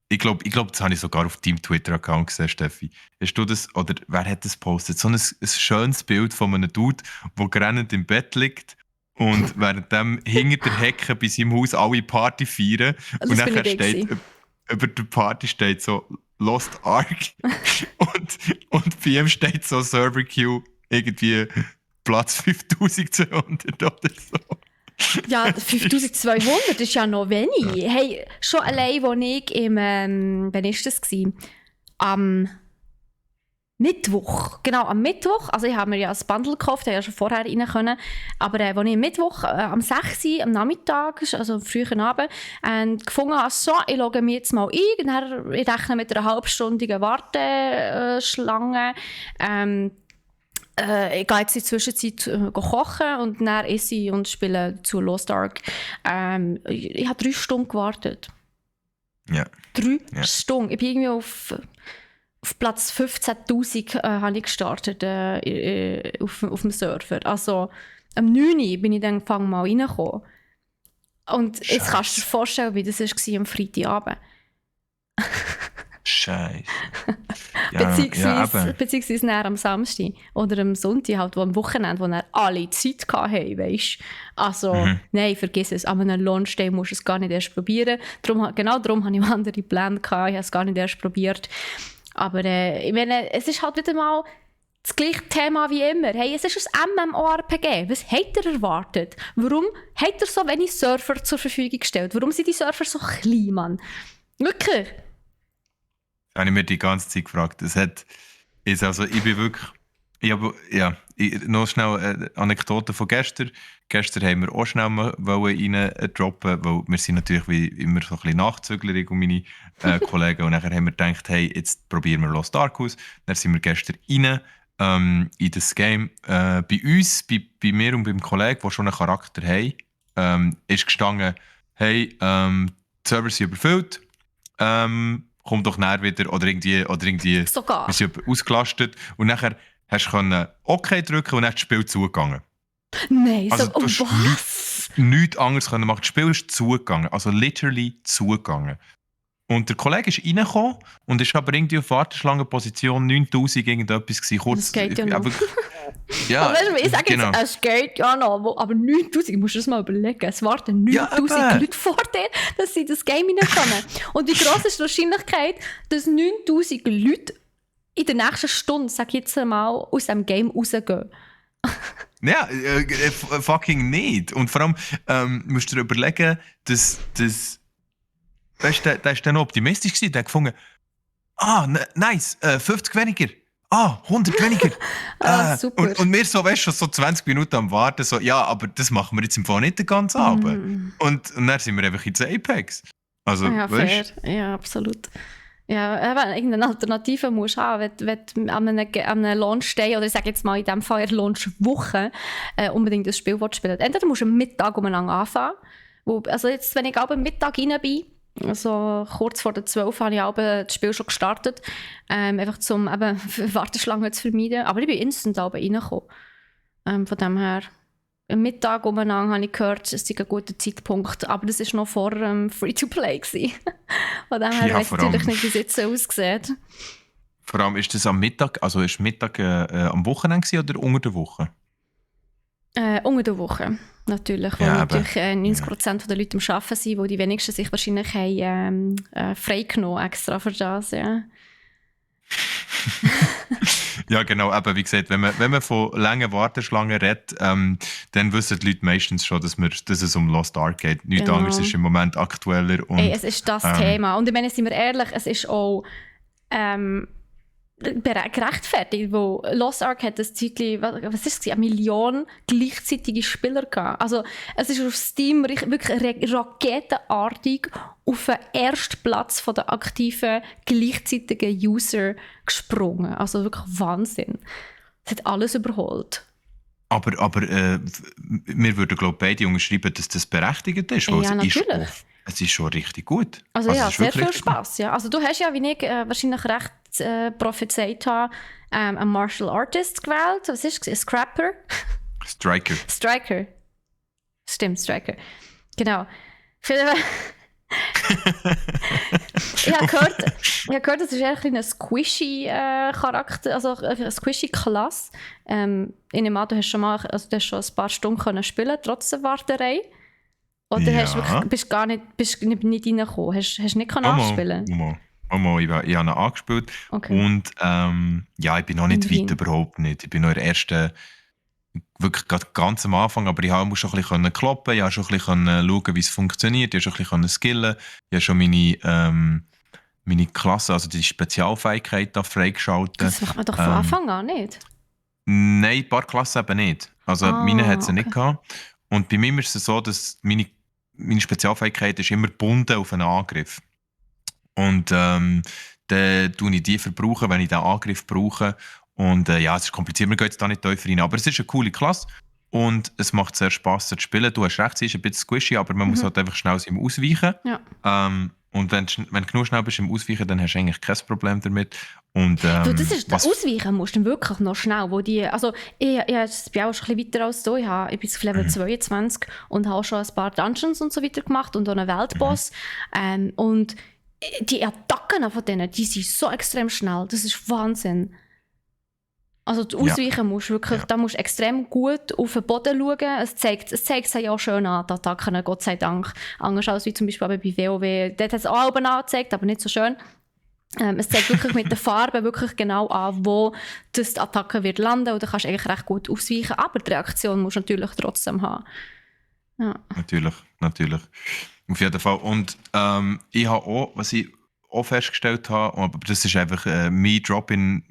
ich glaube, das habe ich sogar auf deinem Twitter-Account gesehen, Steffi. Hast du das, oder wer hat das gepostet? So ein schönes Bild von einem Dude, der grennend im Bett liegt und währenddem hinter der Hecke bei seinem Haus alle Party feiern. Und nachher steht, über der Party steht so Lost Ark und bei ihm steht so Server Queue irgendwie Platz 5200 oder so. Ja, 5200 ist ja noch wenig. Hey, schon allein, als ich wann ist das gewesen? Am Mittwoch. Genau, am Mittwoch. Also ich habe mir ja ein Bundle gekauft, ich ja schon vorher rein können. Aber als ich am Mittwoch am 6 Uhr am Nachmittag, also am frühen Abend, gefunden habe, so, ich logge mich jetzt mal ein. Dann, ich rechne mit einer halbstündigen Warteschlange. Ich gehe jetzt in der Zwischenzeit kochen und dann esse ich und spiele zu Lost Ark. Ich habe 3 Stunden gewartet. Ja. 3 Stunden. Ich bin irgendwie auf Platz 15'000 habe ich gestartet auf dem Server. Also am 9 Uhr bin ich dann mal reingekommen. Und jetzt kannst du dir vorstellen, wie das war am Freitagabend. Scheiße. Beziehungsweise dann am Samstag oder am Sonntag, halt, wo am Wochenende, wo dann alle Zeit hatten, weisst. Also, nein, vergiss es. An einem Launch-Day musst du es gar nicht erst probieren. Genau darum hatte ich andere Pläne gehabt. Ich habe es gar nicht erst probiert. Aber ich meine, es ist halt wieder mal das gleiche Thema wie immer. Hey, es ist ein MMORPG. Was habt ihr erwartet? Warum habt ihr so wenig Server zur Verfügung gestellt? Warum sind die Server so klein, Mann? Wirklich? Habe ich mir die ganze Zeit gefragt. Ich bin wirklich... noch schnell eine Anekdote von gestern. Gestern haben wir auch schnell rein droppen, weil wir sind natürlich wie immer so ein bisschen Nachzügler und meine Kollegen. Und nachher haben wir gedacht, hey, jetzt probieren wir Lost Ark aus. Dann sind wir gestern rein in das Game. Bei uns, bei mir und beim Kollegen, der schon einen Charakter haben, ist gestanden, hey, die Server sind überfüllt. Kommt doch näher wieder oder irgendwie sogar. Wir sind ausgelastet und nachher hast du OK drücken und dann ist das Spiel zugegangen. Nein, also, so, was? Nichts anderes können machen. Das Spiel ist zugegangen, also literally zugegangen. Und der Kollege ist reingekommen und ist aber irgendwie auf Warteschlangenposition 9000 irgendetwas gewesen. Kurz, das geht ja noch. Ja, weißt du, ich sage genau. jetzt, es geht ja noch, aber 9000, musst du das mal überlegen. Es warten 9000 Leute vor dir, dass sie in das Game reinkommen. Und wie gross ist die Wahrscheinlichkeit, dass 9000 Leute in der nächsten Stunde, sag ich jetzt mal, aus dem Game rausgehen? Ja, fucking nicht. Und vor allem musst du dir überlegen, dass weißt du, der ist dann optimistisch gewesen, der hat gefunden, nice, 50 weniger. 100 weniger. Super. Und wir so, weißt du, schon so 20 Minuten am Warten, so, ja, aber das machen wir jetzt im Fall nicht den ganzen Abend. Und dann sind wir einfach in den Apex. Also, Ja, fair. weißt Ja, absolut. Ja, eben, irgendeine Alternative musst du haben, wenn du an einem Launch-Day, oder ich sage jetzt mal in diesem Fall in der Launch-Woche, unbedingt das Spiel spielen. Entweder musst du am Mittag umeinander anfangen, also jetzt, wenn ich am Mittag rein bin, also kurz vor der 12 habe ich das Spiel schon gestartet, einfach um eben Warteschlangen zu vermeiden, aber ich bin instant reingekommen. Von dem her, am Mittag umeinander habe ich gehört, es sei ein guter Zeitpunkt, aber das war noch vor Free-to-Play gewesen. Von dem her ja, weiss ich natürlich nicht, wie es jetzt so aussieht. vor allem ist das am Mittag, also ist Mittag am Wochenende gewesen oder unter der Woche? Unter der Woche, natürlich, weil Ja, aber, natürlich 90% der Leute am Arbeiten sind, wo die wenigsten sich wahrscheinlich haben, freigenommen extra für das, ja. ja, genau, eben, wie gesagt, wenn man von langen Warteschlangen redet, dann wissen die Leute meistens schon, dass es um Lost Ark geht. Nichts Genau. anderes ist im Moment aktueller. Und, Ey, es ist das Thema. Und ich meine, sind wir ehrlich, es ist auch gerechtfertigt, wo Lost Ark hat das Zeitchen, was ist es, 1 Million gleichzeitige Spieler gehabt. Also es ist auf Steam wirklich raketenartig auf den ersten Platz von der aktiven gleichzeitigen User gesprungen. Also wirklich Wahnsinn. Es hat alles überholt. aber wir würden, glaube ich, beide unterschreiben, dass das berechtigt ist, weil Ja, natürlich. Es ist schon richtig gut. Also ja, es ist sehr wirklich viel richtig gut. Spass. Ja. Also du hast ja, wie ich wahrscheinlich recht prophezeit habe, einen Martial Artist gewählt. Was ist es? Ein Scrapper? Striker. Striker. Stimmt, Striker. Genau. Ich habe gehört, das ist eher ein squishy Charakter, also eine squishy Klasse. Ich nehme an, du hast schon ein paar Stunden können spielen, trotz der Warterei. Oder Ja. bist nicht reingekommen? Hast nicht können anspielen? Ich habe ihn angespielt. Okay. Und ja, ich bin noch nicht Immerhin. weit, überhaupt nicht. Ich bin noch in der ersten, wirklich gerade ganz am Anfang, aber ich musste schon ein bisschen kloppen, ich konnte schon ein bisschen schauen, wie es funktioniert, ich konnte schon ein bisschen skillen, ich habe schon meine Klasse, also die Spezialfähigkeit da freigeschaltet. Das macht man doch von Anfang an nicht. Nein, ein paar Klassen eben nicht. Also meine hat sie nicht gehabt. Und bei mir ist es so, dass meine Spezialfähigkeit ist immer gebunden auf einen Angriff. Und dann verbrauche ich die, wenn ich diesen Angriff brauche. Und ja, es ist kompliziert, wir gehen jetzt da nicht tiefer rein. Aber es ist eine coole Klasse und es macht sehr Spass zu spielen. Du hast recht, sie ist ein bisschen squishy, aber man muss halt einfach schnell im Ausweichen. Ja. Und wenn du genug schnell bist im Ausweichen, dann hast du eigentlich kein Problem damit. Und, Du, das Ausweichen musst du wirklich noch schnell. Wo die, also ich bin auch schon ein bisschen weiter als du. Ich bin auf Level 22 und habe schon ein paar Dungeons und so weiter gemacht und auch einen Weltboss. Und die Attacken von denen, die sind so extrem schnell. Das ist Wahnsinn. Also die Ausweichen musst du wirklich, da musst du extrem gut auf den Boden schauen. Es zeigt sich ja auch schön an, die Attacken, Gott sei Dank. Anders als wie zum Beispiel bei WoW. Dort hat es auch oben angezeigt, aber nicht so schön. Es zeigt wirklich mit den Farben wirklich genau an, wo die Attacke wird landen. Und da kannst du eigentlich recht gut ausweichen. Aber die Reaktion musst du natürlich trotzdem haben. Ja. Natürlich. Auf jeden Fall. Und ich habe auch, was ich auch festgestellt habe, aber das ist einfach me dropping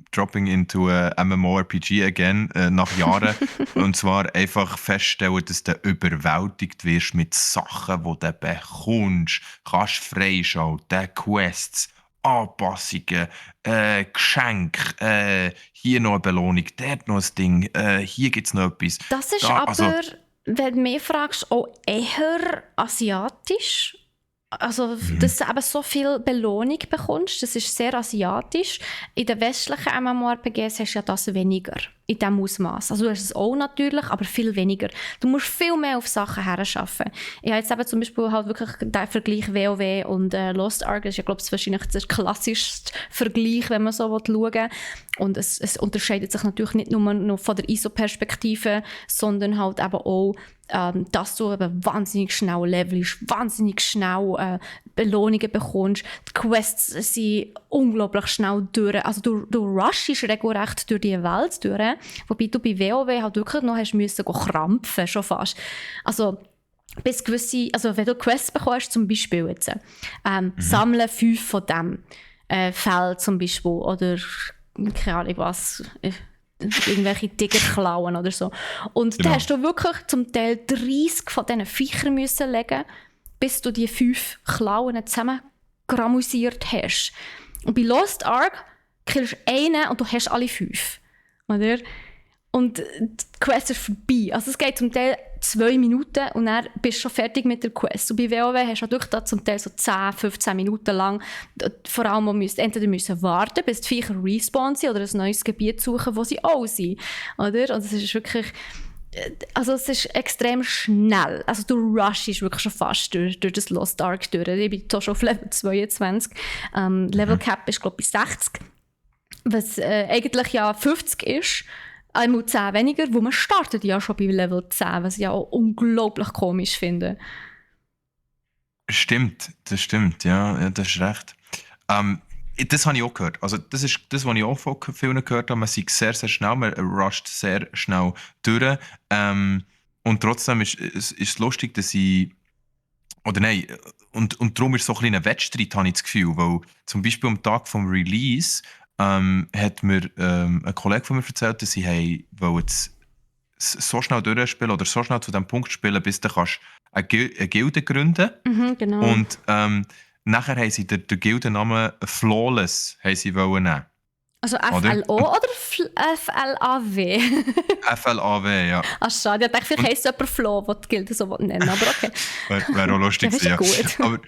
into a MMORPG again nach Jahren. Und zwar einfach feststellen, dass du überwältigt wirst mit Sachen, die du bekommst. Kannst freischalten, Quests, Anpassungen, Geschenke, hier noch eine Belohnung, dort noch ein Ding, hier gibt es noch etwas. Das ist wenn du mich fragst, auch eher asiatisch. Also, dass du eben so viel Belohnung bekommst, das ist sehr asiatisch. In den westlichen MMORPGs hast du ja das weniger, in diesem Ausmaß. Also du hast es auch natürlich, aber viel weniger. Du musst viel mehr auf Sachen herschaffen. Ich habe jetzt eben zum Beispiel halt wirklich den Vergleich WoW und Lost Ark, das ist ja, glaube ich, wahrscheinlich der klassischste Vergleich, wenn man so schauen will. Und es unterscheidet sich natürlich nicht nur noch von der ISO-Perspektive, sondern halt eben auch, dass du eben wahnsinnig schnell levelst, wahnsinnig schnell Belohnungen bekommst. Die Quests sind unglaublich schnell durch. Also du rushst regelrecht durch die Welt durch. Wobei du bei WoW halt wirklich noch hast müssen krampfen, schon fast. Also bis gewisse, also wenn du Quests bekommst, zum Beispiel jetzt, sammle 5 von dem Feld zum Beispiel oder keine Ahnung was, irgendwelche Tiger klauen oder so. Und da hast du wirklich zum Teil 30 von diesen Viechern müssen legen, bis du die 5 Klauen zusammengramusiert hast. Und bei Lost Ark killst du einen und du hast alle 5. Oder? Und die Quest ist vorbei. Also es geht zum Teil 2 Minuten und dann bist du schon fertig mit der Quest. Und bei WoW hast du natürlich da zum Teil so 10, 15 Minuten lang vor allem entweder müssen warten, bis die Viecher respawnen sind oder ein neues Gebiet suchen, wo sie auch sind. Oder? Und es ist wirklich... Also es ist extrem schnell. Also du rushst wirklich schon fast durch das Lost Ark durch. Ich bin hier schon auf Level 22. Level Cap ist glaube ich 60. Was eigentlich ja 50 ist. Einmal 10 weniger, wo man startet ja schon bei Level 10, was ich ja auch unglaublich komisch finde. Stimmt, das stimmt, ja, das ist recht. Das habe ich auch gehört. Also das ist das, was ich auch von vielen gehört habe. Man sieht sehr, sehr schnell, man rusht sehr schnell durch. Und trotzdem ist es lustig, dass ich... Oder nein, und darum ist es so ein kleiner Wettstreit, habe ich das Gefühl. Weil zum Beispiel am Tag vom Release hat mir ein Kollege von mir erzählt, dass sie wollen so schnell durchspielen oder so schnell zu dem Punkt spielen, bis du kannst eine Gilde gründen. Genau. Und nachher haben sie den Gildennamen Flawless nehmen. Also FLO oder FLAW? FLAW, ja. Ach schade, ich dachte, vielleicht heisst es jemand Flo, der die Gilde so nennen, aber okay. Wäre auch lustig ja, gewesen, ja.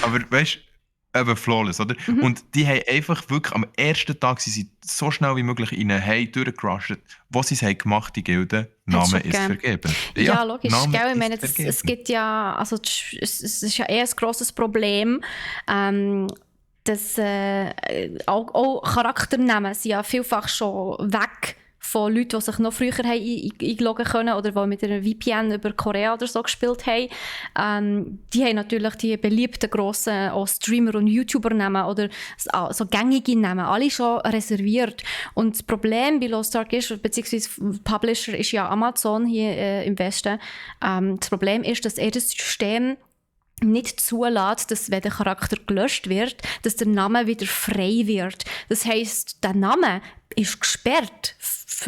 Aber weißt du, eben Flawless, oder? Und die haben einfach wirklich am ersten Tag sie so schnell wie möglich in einen durchgerusht, was sie es gemacht haben, die Gilde, Name ist vergeben. Ja, logisch. Gell? Ich meine, es gibt ja, also es ist ja eher ein grosses Problem, dass auch Charakternamen sind ja vielfach schon weg von Leuten, die sich noch früher einloggen können oder die mit einer VPN über Korea oder so gespielt haben. Die haben natürlich die beliebten grossen auch Streamer und YouTuber-Namen oder so gängige Namen alle schon reserviert. Und das Problem bei Lost Ark ist, beziehungsweise Publisher ist ja Amazon hier im Westen, das Problem ist, dass das System nicht zulässt, dass wenn der Charakter gelöscht wird, dass der Name wieder frei wird. Das heisst, der Name ist gesperrt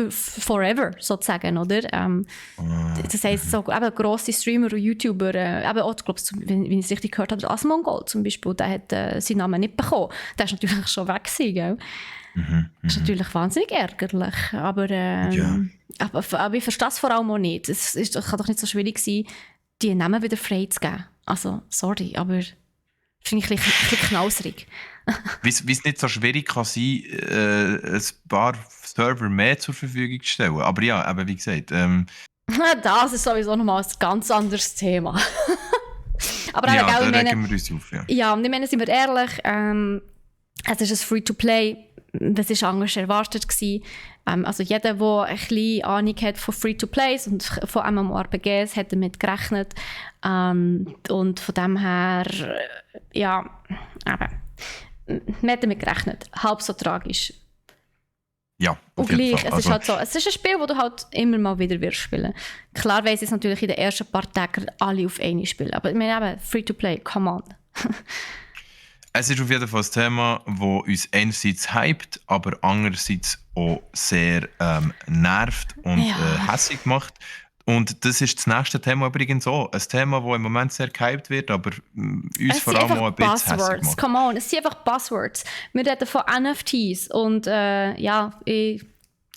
forever, sozusagen, oder? Das heisst, so eben grosse Streamer und YouTuber, eben auch, ich glaube, wenn ich es richtig gehört habe, der Asmongold zum Beispiel, der hat seinen Namen nicht bekommen. Der ist natürlich schon weg gewesen, gell? Das ist natürlich wahnsinnig ärgerlich, aber ich verstehe es vor allem auch nicht. Es kann doch nicht so schwierig sein, die Namen wieder freizugeben. Also, sorry, aber finde ich ein bisschen knausrig. Wie es nicht so schwierig kann sein, ein paar Server mehr zur Verfügung zu stellen. Aber ja, eben wie gesagt. Das ist sowieso nochmal ein ganz anderes Thema. Aber ja, da regen wir uns auf. Ja, ja, und ich meine, sind wir ehrlich, es ist ein Free-to-Play. Das war anders erwartet gewesen. Also jeder, der ein bisschen Ahnung hat von Free-to-Plays und von MMORPGs, hat damit gerechnet. Und von dem her, ja, man hat damit gerechnet. Halb so tragisch. Ja, auf jeden Fall. Es ist halt so, es ist ein Spiel, das du halt immer mal wieder wirst spielen. Klar weiss ich es natürlich in den ersten paar Tagen alle auf einmal spielen. Aber ich meine eben, Free-to-Play, come on. Es ist auf jeden Fall ein Thema, das uns einerseits hypt, aber andererseits auch sehr nervt und hässig macht. Und das ist das nächste Thema übrigens auch. Ein Thema, das im Moment sehr gehypt wird, aber uns vor allem auch ein bisschen hässig macht. Come on, es sind einfach Buzzwords. Wir reden von NFTs und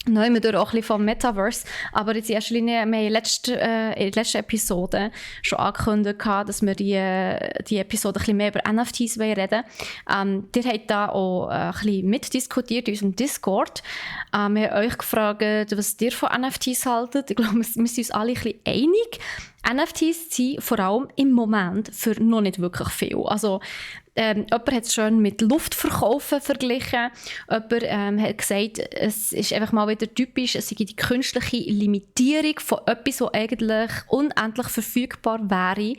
neu auch ein bisschen vom Metaverse, aber jetzt in erster Linie, wir haben in der letzten Episode schon angekündigt, dass wir die Episode ein bisschen mehr über NFTs reden wollen. Ihr habt da auch ein bisschen mitdiskutiert in unserem Discord. Wir haben euch gefragt, was ihr von NFTs haltet. Ich glaube, wir sind uns alle ein bisschen einig. NFTs sind vor allem im Moment für noch nicht wirklich viel. Also, jemand hat es schon mit Luftverkaufen verglichen. Jemand hat gesagt, es ist einfach mal wieder typisch, es sei die künstliche Limitierung von etwas, was eigentlich unendlich verfügbar wäre.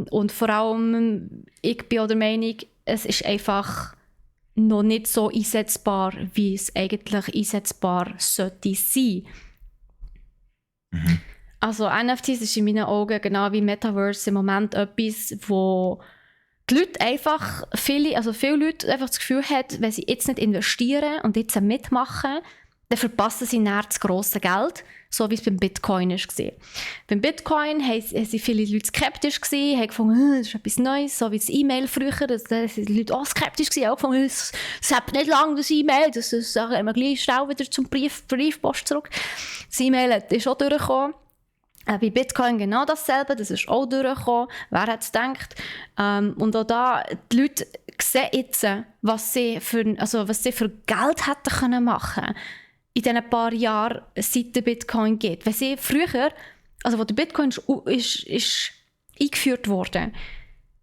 Und vor allem, ich bin auch der Meinung, es ist einfach noch nicht so einsetzbar, wie es eigentlich einsetzbar sollte sein. Mhm. Also NFTs ist in meinen Augen genau wie Metaverse im Moment etwas, wo die Leute einfach, viele Leute einfach das Gefühl haben, wenn sie jetzt nicht investieren und jetzt mitmachen, dann verpassen sie näher das grosse Geld. so wie es beim Bitcoin war. Beim Bitcoin waren viele Leute skeptisch, haben gefunden, das ist etwas Neues, so wie das E-Mail früher, da waren die Leute auch skeptisch, auch gefunden, es hat nicht lange das E-Mail, das sagen wir gleich schnell wieder zum Briefpost zurück. Das E-Mail ist auch durchgekommen. Bei Bitcoin genau dasselbe, das ist auch durchgekommen. Wer hätte es gedacht? Und auch da, die Leute sehen jetzt, was sie für Geld hätten machen können in diesen paar Jahren, seit der Bitcoin gibt. Wenn sie früher, also wo der Bitcoin ist eingeführt wurde,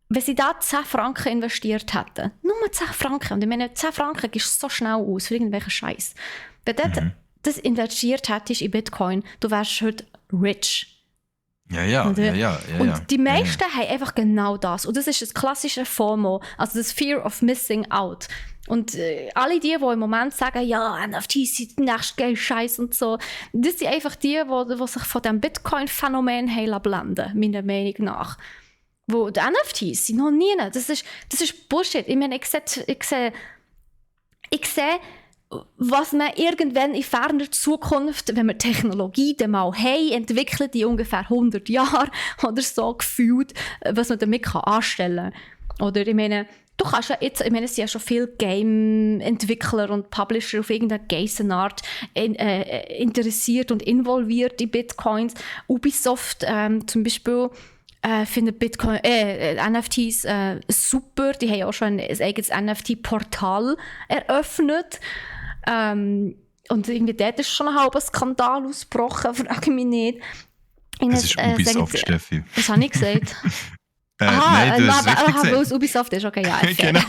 wenn sie da 10 Franken investiert hätten, nur 10 Franken, und ich meine, 10 Franken gehst so schnell aus für irgendwelchen Scheiß. Wenn du das investiert hättest in Bitcoin, du wärst heute rich. Ja. Und die meisten haben einfach genau das. Und das ist das klassische FOMO, also das Fear of Missing Out. Und alle die im Moment sagen, ja, NFTs sind der nächste geile Scheiß und so, das sind einfach die sich von dem Bitcoin-Phänomen blenden, meiner Meinung nach. Wo die NFTs sind noch nie. Das ist Bullshit. Ich meine, ich sehe, was man irgendwann in ferner Zukunft, wenn wir Technologie dann mal haben, entwickelt in ungefähr 100 Jahren oder so gefühlt, was man damit anstellen kann. Oder ich meine, du kannst ja jetzt, ich meine, es sind ja schon viele Game-Entwickler und Publisher auf irgendeine Geisenart interessiert und involviert in Bitcoins. Ubisoft zum Beispiel findet NFTs super. Die haben auch schon ein eigenes NFT-Portal eröffnet. Und irgendwie dort ist schon ein halber Skandal ausgebrochen, frage mich nicht. Es ist Ubisoft, Steffi. Was habe ich gesagt? Nein, du hast richtig gesagt. Weil es Ubisoft ist, okay, ja. Fair. Genau.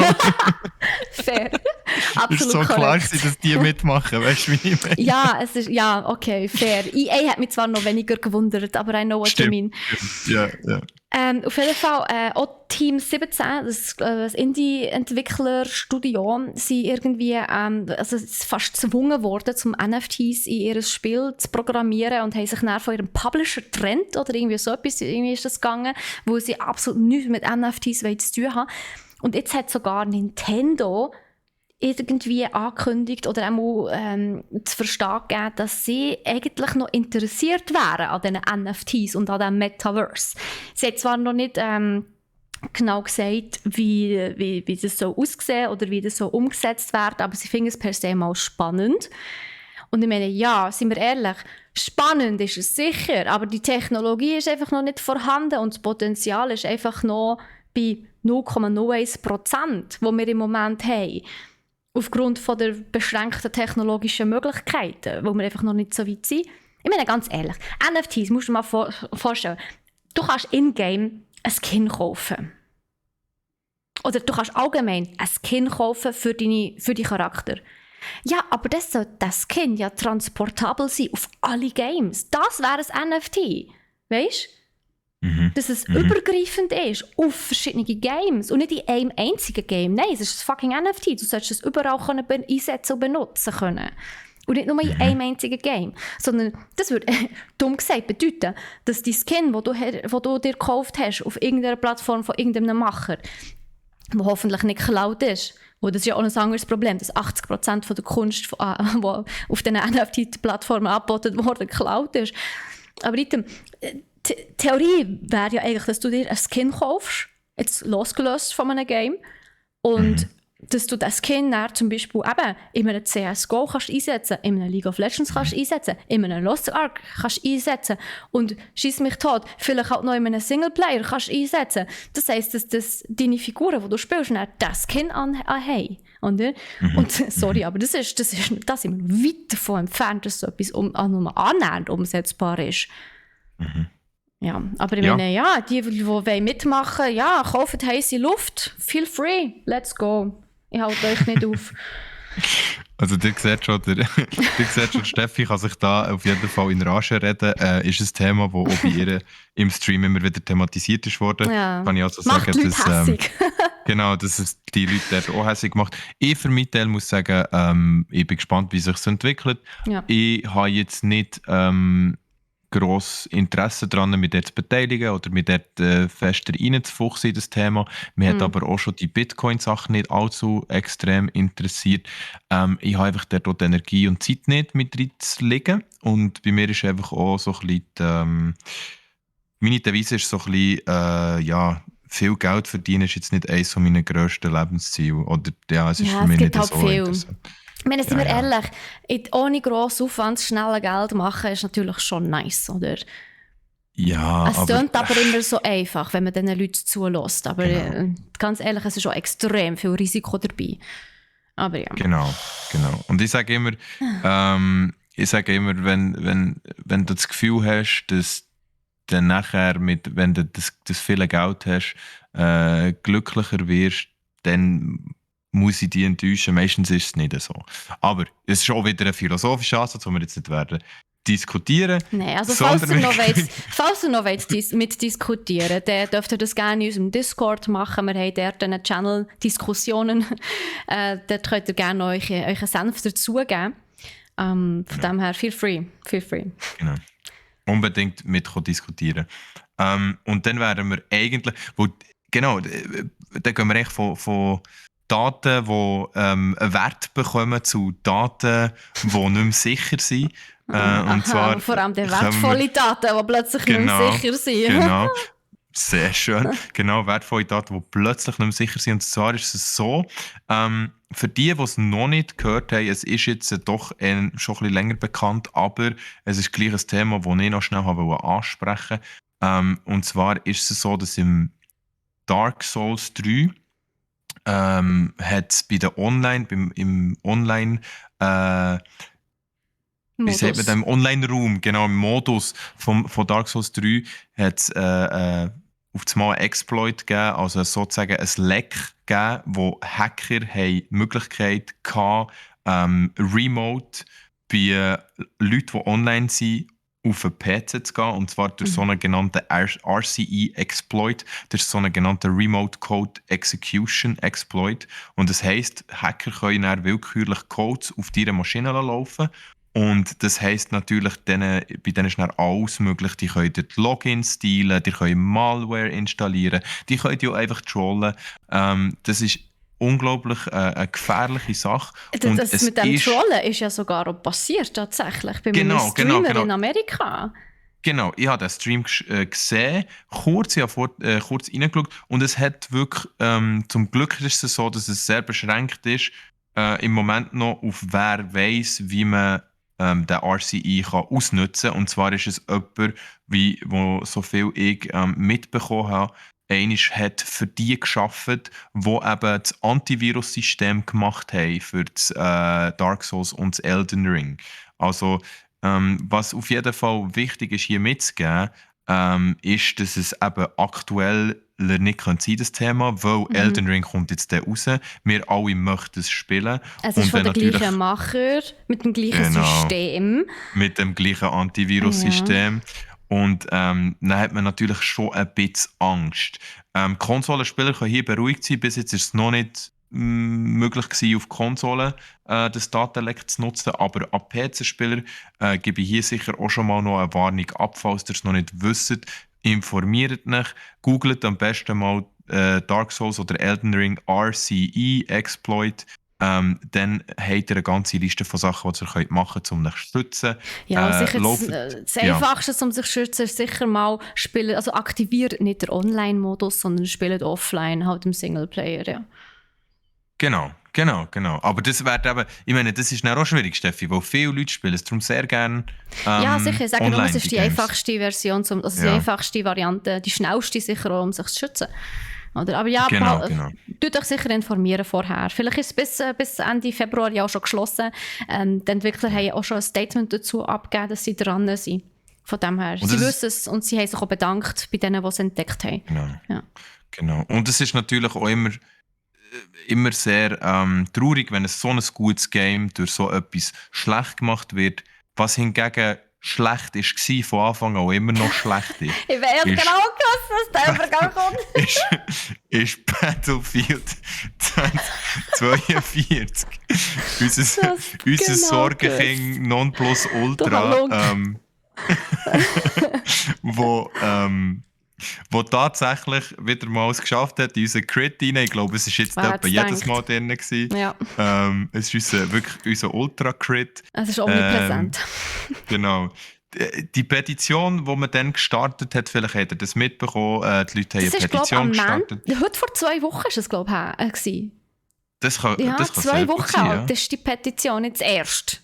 Fair. Absolut ist so klar gewesen, dass die mitmachen, weißt du, wie ich meine? Ja, okay, fair. EA hat mich zwar noch weniger gewundert, aber I know what you mean. Ja. Auf jeden Fall, auch Team 17, das Indie-Entwickler-Studio, sind irgendwie fast gezwungen worden, zum NFTs in ihr Spiel zu programmieren und haben sich dann von ihrem Publisher getrennt oder irgendwie so etwas, irgendwie ist das gegangen, wo sie absolut nichts mit NFTs zu tun haben. Und jetzt hat sogar Nintendo irgendwie angekündigt oder auch zu verstehen gegeben, dass sie eigentlich noch interessiert wären an diesen NFTs und an diesem Metaverse. Sie hat zwar noch nicht genau gesagt, wie das so aussehen oder wie das so umgesetzt wird, aber sie finden es per se mal spannend. Und ich meine, ja, sind wir ehrlich, spannend ist es sicher, aber die Technologie ist einfach noch nicht vorhanden und das Potenzial ist einfach noch bei 0,01%, wo wir im Moment haben. Aufgrund von der beschränkten technologischen Möglichkeiten, wo wir einfach noch nicht so weit sind. Ich meine, ganz ehrlich, NFTs, musst du dir mal vorstellen, du kannst in-game ein Skin kaufen. Oder du kannst allgemein ein Skin kaufen für deinen Charakter. Ja, aber das soll das Skin ja transportabel sein auf alle Games. Das wäre ein NFT. Weißt du? Dass es übergreifend ist auf verschiedene Games und nicht in einem einzigen Game. Nein, es ist ein fucking NFT. Du solltest es überall einsetzen und benutzen können. Und nicht nur in einem einzigen Game. Sondern das würde, dumm gesagt, bedeuten, dass die Skin, die du dir gekauft hast, auf irgendeiner Plattform von irgendeinem Macher, der hoffentlich nicht geklaut ist, und das ist ja auch ein anderes Problem, dass 80% von der Kunst, die auf diesen NFT-Plattformen angeboten wurde, geklaut ist. Aber die Theorie wäre ja eigentlich, dass du dir einen Skin kaufst, jetzt losgelöst von einem Game, und dass du den Skin dann zum Beispiel eben in einem CSGO kannst einsetzen, in einem League of Legends kannst einsetzen, in einem Lost Ark kannst einsetzen und schieß mich tot, vielleicht auch noch in einem Singleplayer kannst einsetzen. Das heisst, dass deine Figuren, die du spielst, dann den Skin anhaben. Und sorry, aber das sind wir weit davon entfernt, dass so etwas nur annähernd umsetzbar ist. Ja, aber ich meine, ja, die mitmachen wollen, ja, kauft heisse Luft, feel free, let's go. Ich halte euch nicht auf. Also ihr seht schon, Steffi kann sich da auf jeden Fall in Rage reden. Ist ein Thema, das auch bei ihr im Stream immer wieder thematisiert ist worden. Ja. Kann ich also sagen, dass es die Leute dort auch hässig macht. Ich für meinen Teil muss sagen, ich bin gespannt, wie sich das entwickelt. Ja. Ich habe jetzt nicht grosses Interesse daran, mich dort zu beteiligen oder mich dort fester reinzufuchsen in das Thema. Mich hat aber auch schon die Bitcoin-Sache nicht allzu extrem interessiert. Ich habe einfach dort auch die Energie und Zeit nicht mit reinzulegen. Und bei mir ist einfach auch so ein bisschen meine Devise ist so ein bisschen, viel Geld verdienen ist jetzt nicht eines von meinen grössten Lebenszielen. Oder ja, es ist für es mich gibt nicht halt so viel. interessant. Ich meine, sind Ja, wir ja. ehrlich, ohne grossen Aufwand schnell Geld machen, ist natürlich schon nice, oder? Ja, Es aber klingt aber immer so einfach, wenn man diesen Leuten zulässt. Aber genau. ganz ehrlich, es ist schon extrem viel Risiko dabei. Aber ja. Genau. Und ich sage immer, wenn du das Gefühl hast, dass du nachher, wenn du das viele Geld hast, glücklicher wirst, dann muss ich dich enttäuschen. Meistens ist es nicht so. Aber es ist auch wieder ein philosophischer Ansatz, den wir jetzt nicht werden diskutieren. Nein, also sondern falls ihr noch mitdiskutieren dann dürft ihr das gerne in unserem Discord machen. Wir haben dort eine Channel-Diskussionen. Dort könnt ihr gerne euren Senf dazugeben. Von dem her, feel free. Genau. Unbedingt mit diskutieren. Und dann wären wir eigentlich, dann gehen wir echt von Daten, die einen Wert bekommen, zu Daten, die nicht mehr sicher sind. Und zwar vor allem die kommen wertvolle Daten, die plötzlich nicht mehr sicher sind. Genau. Sehr schön. Genau, wertvolle Daten, die plötzlich nicht mehr sicher sind. Und zwar ist es so, für die es noch nicht gehört haben, es ist jetzt doch schon ein bisschen länger bekannt, aber es ist gleich ein Thema, das ich noch schnell ansprechen wollte. Und zwar ist es so, dass im Dark Souls 3 hat es im Online wie sagt man das, im Online-Raum, genau, im Modus von Dark Souls 3 hat es auf einmal einen Exploit gegeben, also sozusagen ein Leck gegeben, wo Hacker haben die Möglichkeit hatten, remote bei Leuten, die online sind, auf einen PC zu gehen, und zwar durch so einen genannten RCE-Exploit, durch so einen genannten Remote Code Execution Exploit. Und das heisst, Hacker können dann willkürlich Codes auf deiner Maschine laufen. Und das heisst natürlich, bei denen ist dann alles möglich. Die können dort Logins stehlen, die können Malware installieren, die können ja einfach trollen. Das ist unglaublich eine gefährliche Sache. Und Das mit dem Trollen ist ja sogar auch passiert, tatsächlich, bei einem Streamer in Amerika. Genau, ich habe den Stream gesehen, kurz reingeschaut, und es hat wirklich, zum Glück ist es so, dass es sehr beschränkt ist, im Moment noch auf wer weiss, wie man den RCE kann ausnutzen kann. Und zwar ist es jemand, wo so viel ich mitbekommen habe, einmal hat für die gearbeitet, die eben das Antivirus-System gemacht haben für das Dark Souls und das Elden Ring. Also, was auf jeden Fall wichtig ist, hier mitzugeben, ist, dass es eben aktuell nicht sein kann, das Thema, weil Elden Ring kommt jetzt raus. Wir alle möchten es spielen. Es ist von den gleichen Macher, mit dem gleichen System. Mit dem gleichen Antivirus-System. Ja. Und dann hat man natürlich schon ein bisschen Angst. Konsolenspieler können hier beruhigt sein. Bis jetzt ist es noch nicht möglich gewesen, auf Konsolen das Datenleck zu nutzen. Aber an PC-Spieler gebe ich hier sicher auch schon mal noch eine Warnung ab, falls ihr es noch nicht wisst. Informiert euch, googelt am besten mal Dark Souls oder Elden Ring RCE Exploit. Dann habt ihr eine ganze Liste von Sachen, die ihr machen könnt, um euch zu schützen. Ja, sicher das Einfachste, um sich zu schützen, ist sicher mal spielen, also aktiviert nicht den Online-Modus, sondern spielt offline, halt im Singleplayer, ja. Genau. Aber das wäre eben, ich meine, das ist dann auch schwierig, Steffi, weil viele Leute spielen es darum sehr gerne ja, sicher. Ich sage nur, es ist die Games. einfachste Version, die einfachste Variante, die schnellste sicher auch, um sich zu schützen. Oder? Aber ja, genau. Tut euch sicher informieren vorher. Vielleicht ist es bis Ende Februar ja auch schon geschlossen. Die Entwickler haben auch schon ein Statement dazu abgegeben, dass sie dran sind. Von dem her. Sie wissen es und sie haben sich auch bedankt bei denen, die es entdeckt haben. Genau. Und es ist natürlich auch immer sehr traurig, wenn so ein gutes Game durch so etwas schlecht gemacht wird, was hingegen schlecht war von Anfang an, auch immer noch schlecht ist. Ich weiß genau, was der Übergang kommt. ist Battlefield 2042. unser Sorgenkind Nonplusultra. wo tatsächlich wieder mal es geschafft hat, in unseren Crit rein. Ich glaube, es war jetzt etwa jedes Mal drin gewesen. Ja. Es ist wirklich unser Ultra-Crit. Es ist omnipräsent. Genau. Die Petition, die man dann gestartet hat, vielleicht hat ihr das mitbekommen, die Leute haben eine Petition gestartet. Heute vor 2 Wochen war es, glaube ich, Das kann 2 Wochen sein, alt. Das ist die Petition jetzt erst.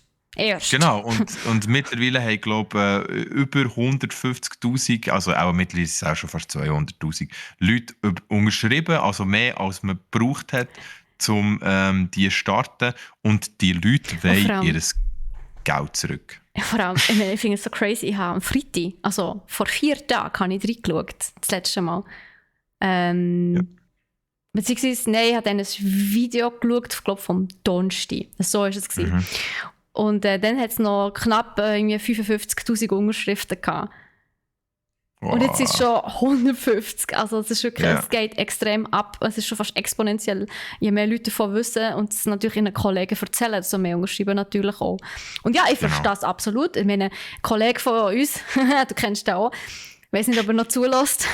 Genau, und mittlerweile haben, glaube ich, über 150'000, also auch mittlerweile sind es auch schon fast 200'000 Leute unterschrieben, also mehr als man gebraucht hat, um die zu starten. Und die Leute wollen ihr Geld zurück. Vor allem, ich finde es so crazy, ich habe am Freitag, also vor 4 Tagen, habe ich reingeschaut, das letzte Mal. Beziehungsweise, nein, ich habe dann ein Video geschaut, ich glaube vom Donnerstag. So war es. Mhm. Und dann hat es noch knapp 55'000 Unterschriften gehabt. Wow. Und jetzt ist es schon 150. Also es ist wirklich, es geht extrem ab. Es ist schon fast exponentiell. Je mehr Leute davon wissen und es natürlich ihren Kollegen erzählen, desto mehr unterschreiben natürlich auch. Und ja, ich verstehe das absolut. Ich meine, ein Kollege von uns, du kennst den auch, ich weiß nicht, ob er noch zulässt,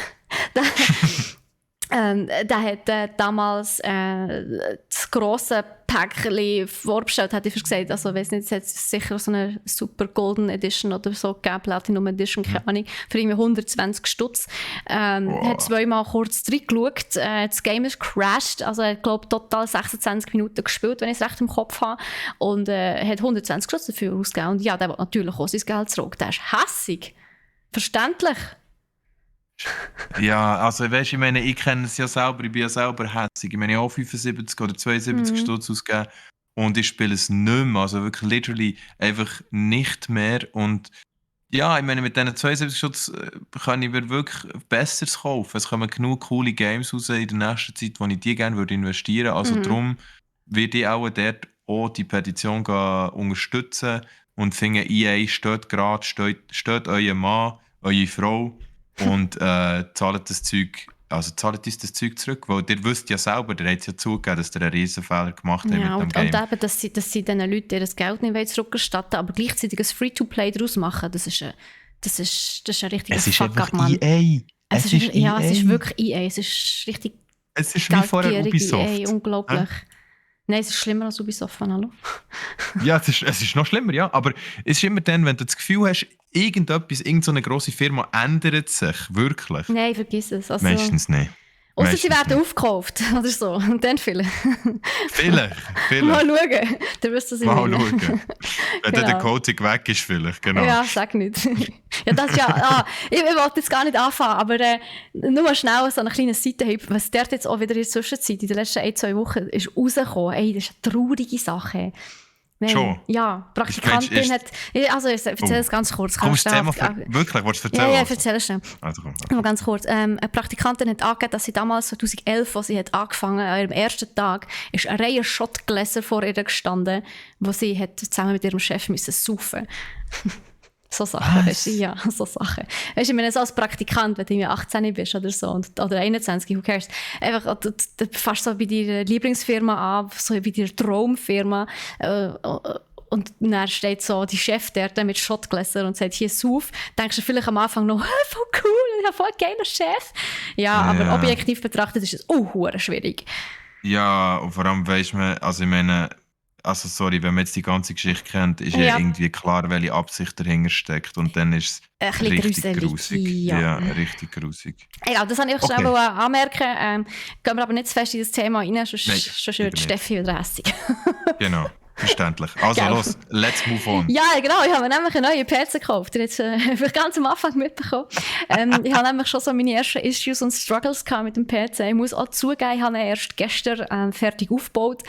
der hat damals das grosse Päckchen vorbestellt, hat ich gesagt. Also, ich weiss nicht, es hat sicher so eine Super Golden Edition oder so gegeben, Platinum Edition, keine Ahnung, für irgendwie 120 Stutz. Hat 2-mal kurz reingeschaut. Das Game ist crashed, also er hat, glaube ich, total 26 Minuten gespielt, wenn ich es recht im Kopf habe. Und hat 120 Stutz dafür ausgegeben. Und ja, der will natürlich auch sein Geld zurück. Der ist hässig. Verständlich. Ja, also weißt, ich meine, ich kenne es ja selber, ich bin ja selber hässig. Ich meine, ich habe auch 75 oder 72 Stutz ausgegeben und ich spiele es nicht mehr, also wirklich literally einfach nicht mehr. Und ja, ich meine, mit diesen 72 Stutz kann ich mir wirklich Besseres kaufen. Es kommen genug coole Games raus in der nächsten Zeit, wo ich die gerne investieren würde. Also darum werde ich auch dort auch die Petition unterstützen und finde, EA steht gerade, steht euer Mann, eure Frau und zahlt uns das Zeug zurück, weil ihr wisst ja selber, ihr habt ja zugegeben, dass ihr einen Riesenfehler gemacht habt mit dem Game. Und eben, dass sie diesen Leuten ihr Geld nicht zurückerstatten, aber gleichzeitig ein Free-to-Play daraus machen, das ist ein richtiger Fuck-up, Mann. EA. Es ist EA. Es ist wirklich EA, es ist richtig es ist wie vorher Ubisoft. EA, unglaublich. Nein, es ist schlimmer als Ubisoft, hallo? Ja, es ist noch schlimmer, ja. Aber es ist immer dann, wenn du das Gefühl hast, irgendeine grosse Firma ändert sich wirklich. Nein, vergiss es. Also, meistens nicht. Ausser sie werden aufgekauft oder so. Und dann vielleicht. Vielleicht. Mal schauen. Dann wirst du sie mal schauen. Wenn dann der Coating weg ist, vielleicht. Genau. Ja, sag nicht. Ja, das ist ja. Ich wollte jetzt gar nicht anfangen, aber nur mal schnell so eine kleine Seitenhieb, was dort jetzt auch wieder in der Zwischenzeit, in den letzten 1-2 Wochen, ist rausgekommen. Ey, das ist eine traurige Sache. Schon? Ja, Praktikantin hat... Also ich erzähle es ganz kurz. Kommst du das Thema wirklich? Willst du erzählen? Ja, erzähl es schnell. Also, Nur ganz kurz. Eine Praktikantin hat angegeben, dass sie damals 2011, als sie hat angefangen hat, an ihrem ersten Tag, ist eine Reihe Schottgläser vor ihr gestanden, wo sie hat zusammen mit ihrem Chef saufen musste. So Sachen, weißt du? Ja, so Sachen. Weißt du, ich meine, so als Praktikant, wenn du 18 bist oder so, oder 21, who cares? Einfach, du fährst so bei deiner Lieblingsfirma an, so bei deiner Traumfirma, und dann steht so die Chef der mit Schottgläsern und sagt, hier sauf. Denkst du vielleicht am Anfang noch, voll cool, ich habe voll einen geilen Chef. Ja, aber objektiv betrachtet ist es schwierig. Ja, und vor allem weisst man, also ich meine, also sorry, wenn man jetzt die ganze Geschichte kennt, ist ja irgendwie klar, welche Absicht dahinter steckt. Und dann ist es richtig grusig. Ja, richtig grusig. Ja, das wollte ich schnell anmerken. Gehen wir aber nicht zu fest in das Thema rein, sonst wird Steffi wieder hässig. Genau. Verständlich. Also los, let's move on. Ja, genau. Ich habe nämlich eine neue PC gekauft. Ihr habt es ganz am Anfang mitbekommen. Ich habe nämlich schon so meine ersten Issues und Struggles gehabt mit dem PC. Ich muss auch zugeben, ich habe ihn erst gestern fertig aufgebaut.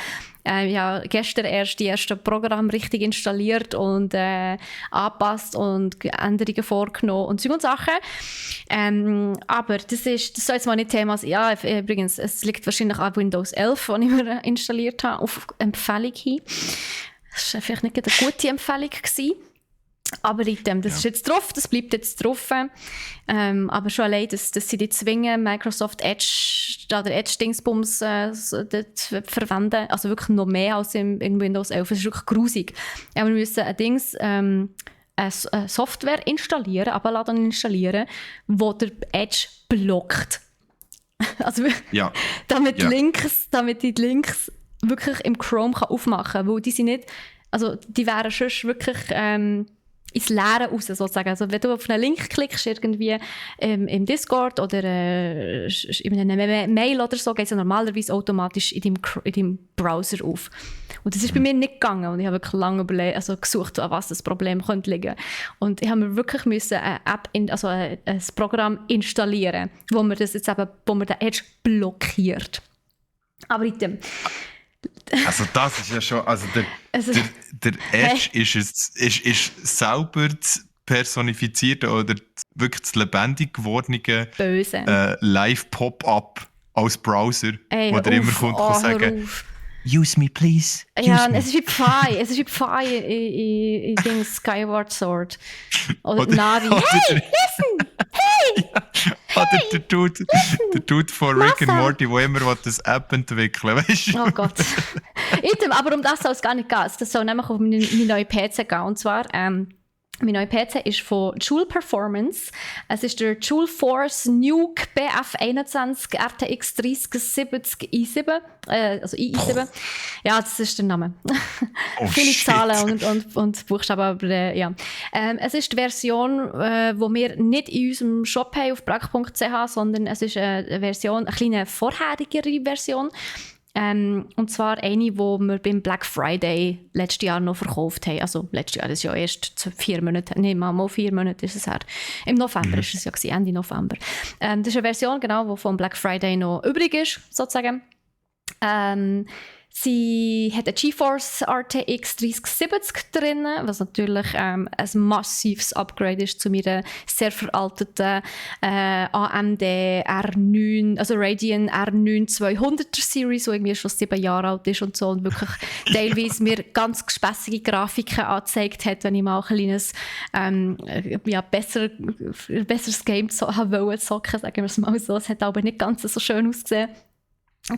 Ich habe gestern erst die ersten Programme richtig installiert und angepasst und Änderungen vorgenommen und so Sachen. Aber das soll jetzt mal nicht Thema sein. Ja, übrigens, es liegt wahrscheinlich an Windows 11, das ich mir installiert habe, auf Empfehlung hin. Das war vielleicht nicht eine gute Empfehlung gewesen. Aber das ist jetzt drauf, das bleibt jetzt drauf. Aber schon allein, dass sie die zwingen, Microsoft Edge oder Edge-Dingsbums zu verwenden. Also wirklich noch mehr als in Windows 11. Es ist wirklich grusig. Wir müssen ein eine Software installieren, abladen und installieren, die der Edge blockt. Also, Ja. damit Ja. ich die Links wirklich im Chrome aufmachen kann, weil die sind nicht, also die wären schon wirklich ins Leere raus, sozusagen. Also wenn du auf einen Link klickst, irgendwie im Discord oder in einer Mail oder so, geht es ja normalerweise automatisch in deinem Browser auf. Und das ist bei mir nicht gegangen und ich habe wirklich lange gesucht, an was das Problem könnte liegen. Und ich habe mir wirklich eine App, ein Programm installieren, wo man den Edge blockiert. Aber Also das ist ja schon, also der Edge ist selber das personifizierte oder wirklich das lebendig gewordene böse. Live-Pop-up als Browser, wo der immer kommt und sagen, Use me, please. Ja, Use me. es ist wie Pfeil in dem Skyward Sword. Oder Navi. Hey, listen! Oder der Dude von Rick and Morty, der immer das App entwickeln will, weißt du? Oh Gott. Aber um das soll es gar nicht gehen. Das soll nämlich auf meinen neuen PC gehen. Und zwar, mein neuer PC ist von Joule Performance. Es ist der Joule Force Nuke BF21 RTX 3070 i7. Also i7. Ja, das ist der Name. Oh, Viele shit. Zahlen und Buchstaben, aber ja. Es ist die Version, die wir nicht in unserem Shop haben auf brack.ch, sondern es ist eine kleine vorherigere Version. Und zwar eine, die wir beim Black Friday letztes Jahr noch verkauft haben. Also letztes Jahr, das ist ja erst 4 Monate, nicht mal 4 Monate ist es her. Im November ist es ja gewesen, Ende November. Das ist eine Version, genau, die vom Black Friday noch übrig ist, sozusagen. Sie hat eine GeForce RTX 3070 drin, was natürlich ein massives Upgrade ist zu meiner sehr veralteten AMD R9, also Radeon R9 200er Series, die irgendwie schon 7 Jahre alt ist und so und wirklich teilweise mir ganz gespässige Grafiken angezeigt hat, wenn ich mal ein kleines besseres Game wollte zocken, sagen wir es mal so. Es hat aber nicht ganz so schön ausgesehen.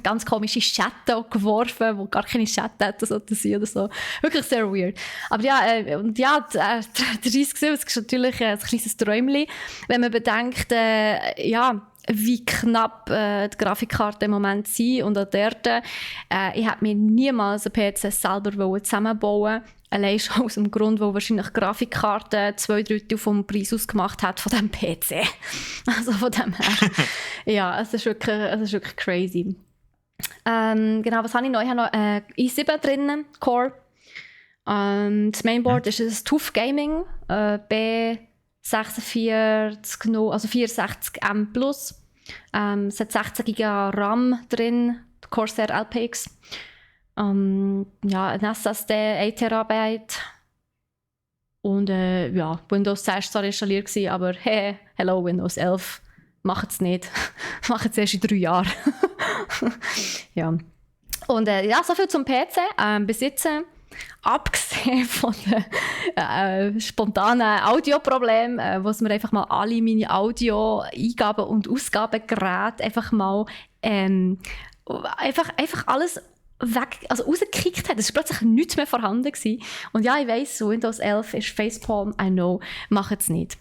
Ganz komische Schatten geworfen, wo gar keine Schatten hätten sein oder so. Wirklich sehr weird. Aber der 3070 ist natürlich ein kleines Träumchen, wenn man bedenkt, wie knapp die Grafikkarten im Moment sind. Und auch dort, ich hätte mir niemals einen PC selber zusammenbauen. Allein schon aus dem Grund, wo wahrscheinlich die Grafikkarte 2/3 vom Preis ausgemacht hat von diesem PC. Also von dem her. Ja, es ist wirklich crazy. Genau, was habe ich noch? Ich habe noch i7 drin, Core. Das Mainboard ist ein TUF Gaming B46, also 64M+. Es hat 16 GB RAM drin, Corsair LPX. Ein SSD 1 TB. Und Windows 10 war zwar installiert gewesen, aber hey, hello Windows 11. Macht es nicht. Macht es erst in 3 Jahren. Ja. Und so viel zum PC. Bis jetzt, abgesehen von den spontanen Audioproblemen, wo es mir einfach mal alle meine Audio-Eingaben- und Ausgabegeräte einfach mal einfach alles rausgekickt hat. Es war plötzlich nichts mehr vorhanden gewesen. Und ja, ich weiss, Windows 11 ist Facepalm, I know, macht es nicht.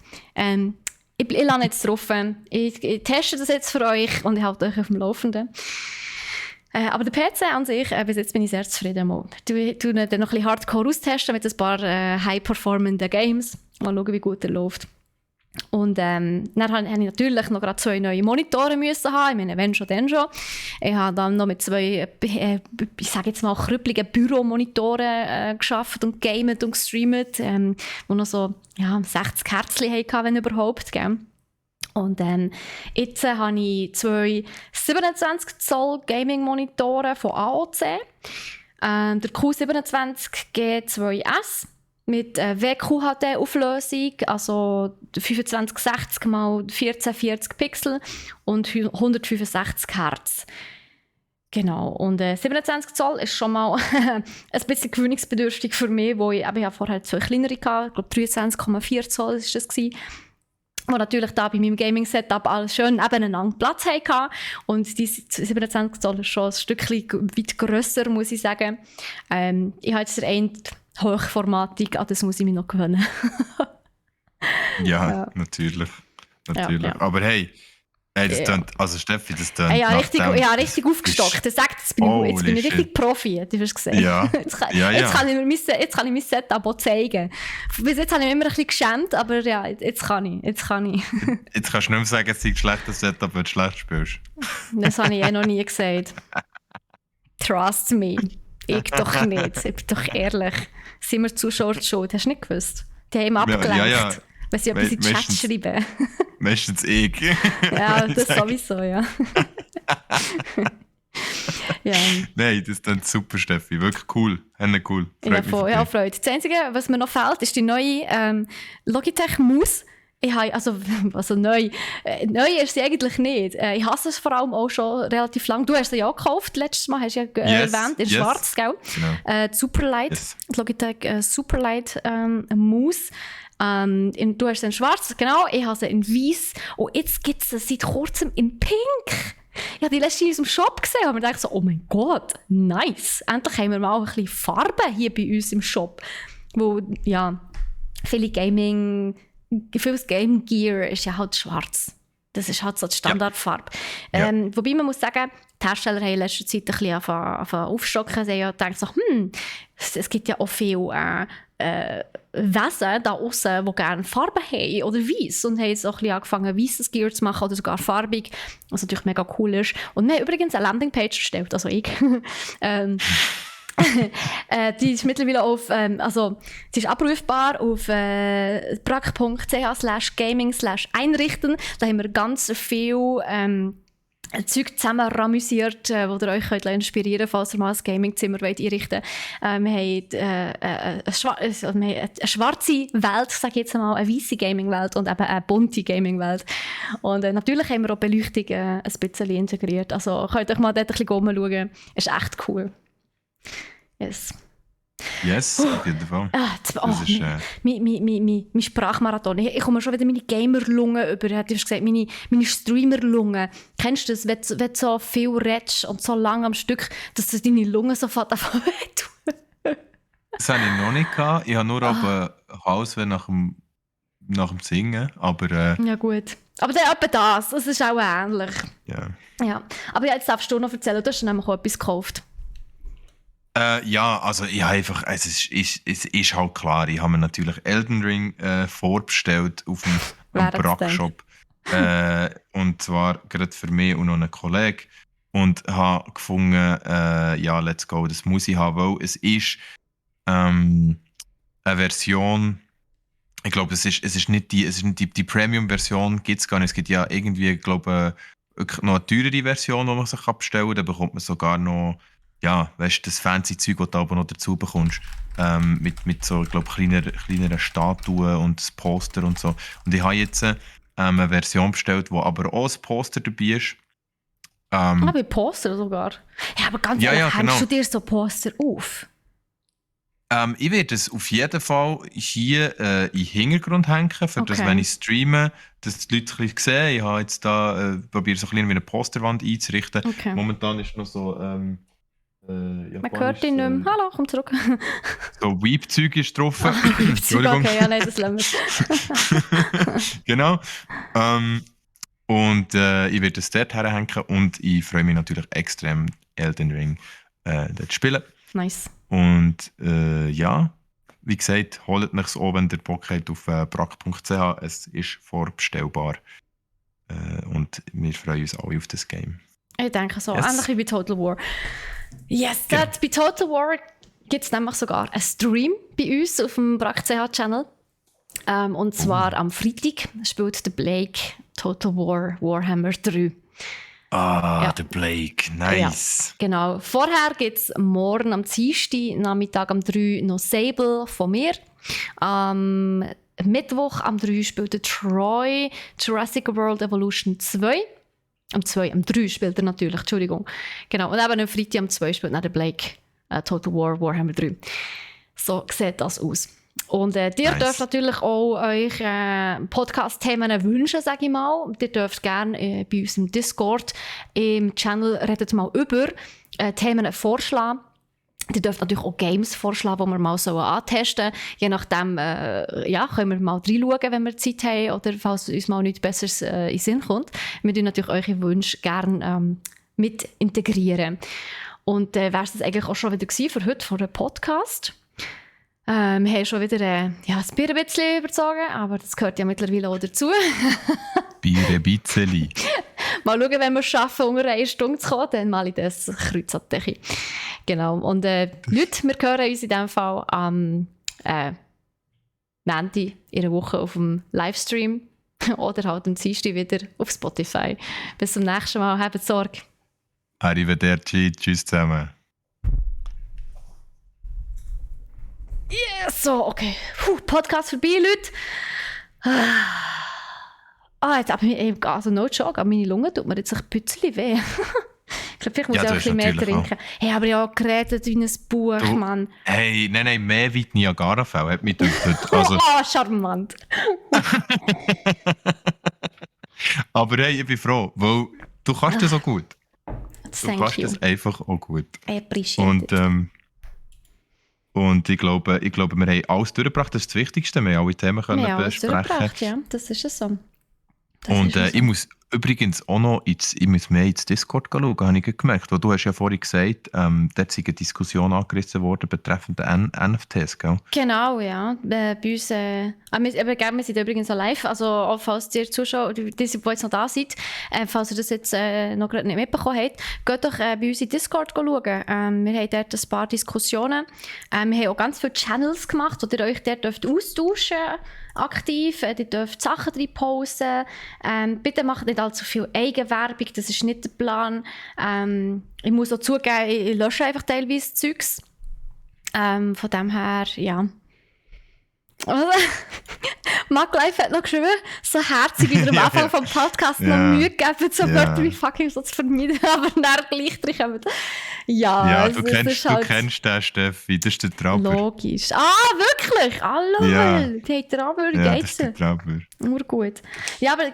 Ich lasse jetzt drauf. Ich teste das jetzt für euch und ich halte euch auf dem Laufenden. Aber der PC an sich, bis jetzt bin ich sehr zufrieden. Ich tue ihn dann noch ein bisschen hardcore austesten mit ein paar high-performenden Games. Mal schauen, wie gut er läuft. Und dann habe ich natürlich noch gerade 2 neue Monitore müssen haben. Ich meine, wenn schon, dann schon. Ich habe dann noch mit 2, ich sage jetzt mal, krüppligen Büromonitoren gearbeitet und gamet und gestreamt, die noch so 60 Herzchen hatten, wenn überhaupt. Gell? Und jetzt habe ich 2 27 Zoll Gaming-Monitore von AOC. Der Q27 G2S. Mit WQHD-Auflösung, also 2560 x 1440 Pixel und 165 Hertz. Genau, und 27 Zoll ist schon mal ein bisschen gewöhnungsbedürftig für mich, wo ich vorher 2 kleinere hatte, ich glaube 23,4 Zoll war das. Wo natürlich da bei meinem Gaming-Setup alles schön nebeneinander Platz hatte. Und die 27 Zoll ist schon ein Stückchen weit grösser, muss ich sagen. Ich habe jetzt Hochformatig, an das muss ich mich noch gewöhnen. Ja, natürlich. Ja. Aber hey, das tönt, also Steffi, das tönt Ja, nach richtig, dem, richtig aufgestockt. Er sagt, jetzt bin ich Holy richtig shit. Profi, du hast gesehen. Ja, Jetzt kann ich mein Setup auch zeigen. Bis jetzt habe ich mich immer ein bisschen geschämt, aber ja, jetzt kann ich. Jetzt kannst du nicht mehr sagen, es sei ein schlechtes Setup, wenn du schlecht spielst. Das habe ich noch nie gesagt. Trust me. Ich doch nicht. Ich bin doch ehrlich. Sind wir Zuschauer schuld? Hast du nicht gewusst? Die haben abgelenkt, ja. wenn sie etwas in den Chat Meistens- schreiben. Meistens ich. Ja, das sowieso, ja. Ja, Nein, das tönt super, Steffi. Wirklich cool. Cool. ja, Freut mich voll, für ja, dich. Freude. Das Einzige, was mir noch fehlt, ist die neue Logitech Maus. Ich habe, also neu. Neu ist sie eigentlich nicht. Ich hasse es vor allem auch schon relativ lang. Du hast sie ja auch gekauft, letztes Mal hast du ja Yes, erwähnt, in yes. schwarz, gell? Genau. Superlight, Yes. Logitech Superlight Maus. Du hast sie in schwarz, genau. Ich habe sie in weiß. Und jetzt gibt es sie seit kurzem in pink. Ich habe die letzte in unserem Shop gesehen und mir dachte so, oh mein Gott, nice. Endlich haben wir mal ein bisschen Farbe hier bei uns im Shop. Wo, ja, vieles Game Gear ist ja halt schwarz. Das ist halt so die Standardfarbe. Ja. Wobei man muss sagen, die Hersteller haben in letzter Zeit ein bisschen angefangen aufstocken. Sie haben ja gedacht, so, es gibt ja auch viele Wesen da außen, die gerne Farbe haben oder weiss. Und haben jetzt auch ein bisschen angefangen, weisses Gear zu machen oder sogar farbig, was natürlich mega cool ist. Und wir haben übrigens eine Landingpage erstellt, also ich. Die ist mittlerweile auf, die ist abrufbar auf brack.ch/gaming/einrichten. Da haben wir ganz viel Zeug zusammen ramüsiert, wo ihr euch könnt inspirieren könnt, falls ihr mal ein Gamingzimmer einrichten wollt. Wir haben eine schwarze Welt, sage ich jetzt mal, eine weisse Gaming-Welt und eben eine bunte Gaming-Welt. Und natürlich haben wir auch Beleuchtung ein bisschen integriert. Also könnt euch mal dort ein bisschen rumschauen. Ist echt cool. Yes. Yes, auf jeden Fall. Das ist, mein Sprachmarathon. Ich komme schon wieder meine Gamer-Lungen über. Du hast gesagt, meine Streamer-Lungen. Kennst du das, wenn du so viel redest und so lange am Stück, dass du deine Lungen sofort wehtun? Das habe ich noch nicht gehabt. Ich habe nur aber Halsweh nach dem Singen. Aber Ja gut. Aber dann etwa das ist auch ähnlich. Ja. Aber jetzt darfst du noch erzählen, du hast nämlich auch etwas gekauft. Ja, also ich habe einfach, es ist halt klar, ich habe mir natürlich Elden Ring vorbestellt auf dem Brack-Shop. Und zwar gerade für mich und noch einen Kollegen. Und habe gefunden, ja, let's go, das muss ich haben, weil es ist eine Version, ich glaube, es ist nicht die Premium-Version, gibt es gar nicht. Es gibt ja irgendwie, ich glaube, wirklich noch eine teurere Version, die man sich bestellen kann. Da bekommt man sogar noch, ja, weißt du, das fancy Zeug, das du aber noch dazu bekommst. Mit so, ich glaube, kleineren Statuen und das Poster und so. Und ich habe jetzt eine Version bestellt, wo aber auch ein Poster dabei ist. Bei Poster sogar? Ja, aber ganz ehrlich, hängst genau. du dir so Poster auf? Ich werde es auf jeden Fall hier in den Hintergrund hängen, für das, Okay. wenn ich streame, dass die Leute ein bisschen sehen. Ich habe jetzt da probiert, so ein bisschen wie eine Posterwand einzurichten. Okay. Momentan ist noch so Man hört ihn nicht mehr. Hallo, komm zurück. so Weep-Zeug ist drauf. Okay, ja, nein, das lassen wir. Genau. Und ich werde es dort herhängen und ich freue mich natürlich extrem, Elden Ring dort zu spielen. Nice. Und ja, wie gesagt, holt euch es auch, wenn ihr Bock habt, auf brack.ch. Es ist vorbestellbar. Und wir freuen uns alle auf das Game. Ich denke so, Yes. ähnlich wie bei Total War. Yes, Genau. bei Total War gibt es nämlich sogar einen Stream bei uns auf dem brack.ch-Channel. Und zwar am Freitag spielt der Blake Total War Warhammer 3. Ja. Der Blake, nice. Genau. Vorher gibt es morgen am Dienstag, Nachmittag am 3 noch Sable von mir. Am Mittwoch am 3 spielt der Troy Jurassic World Evolution 2. Am 3 spielt er natürlich, Entschuldigung. Genau. Und eben am Freitag am 2 spielt dann der Blake Total War Warhammer 3. So sieht das aus. Und ihr dürft natürlich auch euch Podcast-Themen wünschen, sage ich mal. Ihr dürft gerne bei uns im Discord im Channel redet mal über Themen vorschlagen. Ihr dürft natürlich auch Games vorschlagen, die wir mal so antesten sollen. Je nachdem können wir mal reinschauen, wenn wir Zeit haben oder falls uns mal nichts Besseres in den Sinn kommt. Wir tun natürlich eure Wünsche gerne mit integrieren. Und wäre es das eigentlich auch schon wieder gewesen für heute, für den Podcast. Wir haben schon wieder das Bier ein bisschen überzogen, aber das gehört ja mittlerweile auch dazu. Bier ein bisschen. Mal schauen, wenn wir es schaffen, unter 1 Stunde zu kommen, dann mal in das Kreuzatteche. Genau. Und Leute, wir hören uns in diesem Fall am Montag in einer Woche auf dem Livestream oder halt am Dienstag wieder auf Spotify. Bis zum nächsten Mal. Habt Sorge. Arrivederci. Tschüss zusammen. Yes, so, okay. Podcast vorbei, Leute. Jetzt habe ich, also no joke, aber meine Lunge tut mir jetzt ein bisschen weh. Ich glaube, vielleicht muss ich auch ein bisschen mehr trinken. Hey, aber ich habe geredet wie ein Buch, Mann. Hey, nein, mehr wie die Niagara-Fälle hat mich gedacht. Also. Charmant. Aber hey, ich bin froh, weil du kannst das so gut. Du kannst das einfach auch gut. I appreciate it. Und ich glaube, wir haben alles durchgebracht. Das ist das Wichtigste. Wir haben alle Themen können besprechen. Ja, das ist es so. Ich muss übrigens auch noch mehr ins Discord schauen, habe ich gemerkt. Weil du hast ja vorhin gesagt, dort ist eine Diskussion angerissen worden betreffend NFTs, gell? Genau, ja. Bei uns, wir sind übrigens auch live, also auch falls ihr Zuschauer, die jetzt noch da seid, falls ihr das jetzt noch gerade nicht mitbekommen habt, geht doch bei uns in Discord schauen. Wir haben dort ein paar Diskussionen. Wir haben auch ganz viele Channels gemacht, wo ihr euch dort austauschen dürft. Aktiv, ihr dürft Sachen drin posten. Bitte macht nicht allzu viel Eigenwerbung, das ist nicht der Plan. Ich muss auch zugeben, ich lösche einfach teilweise Zeugs. Von dem her, ja. MacLife hat noch geschrieben, so herzig wie am Anfang vom Podcast noch Mühe gegeben, so Wörter wie fucking so zu vermeiden, aber dann gleich drin kommen. Ja, du kennst den, Steffi, das ist der Trauber. Logisch. Wirklich? Hallo, die Trauber, das ist der Trauber. Nur gut. Ja, aber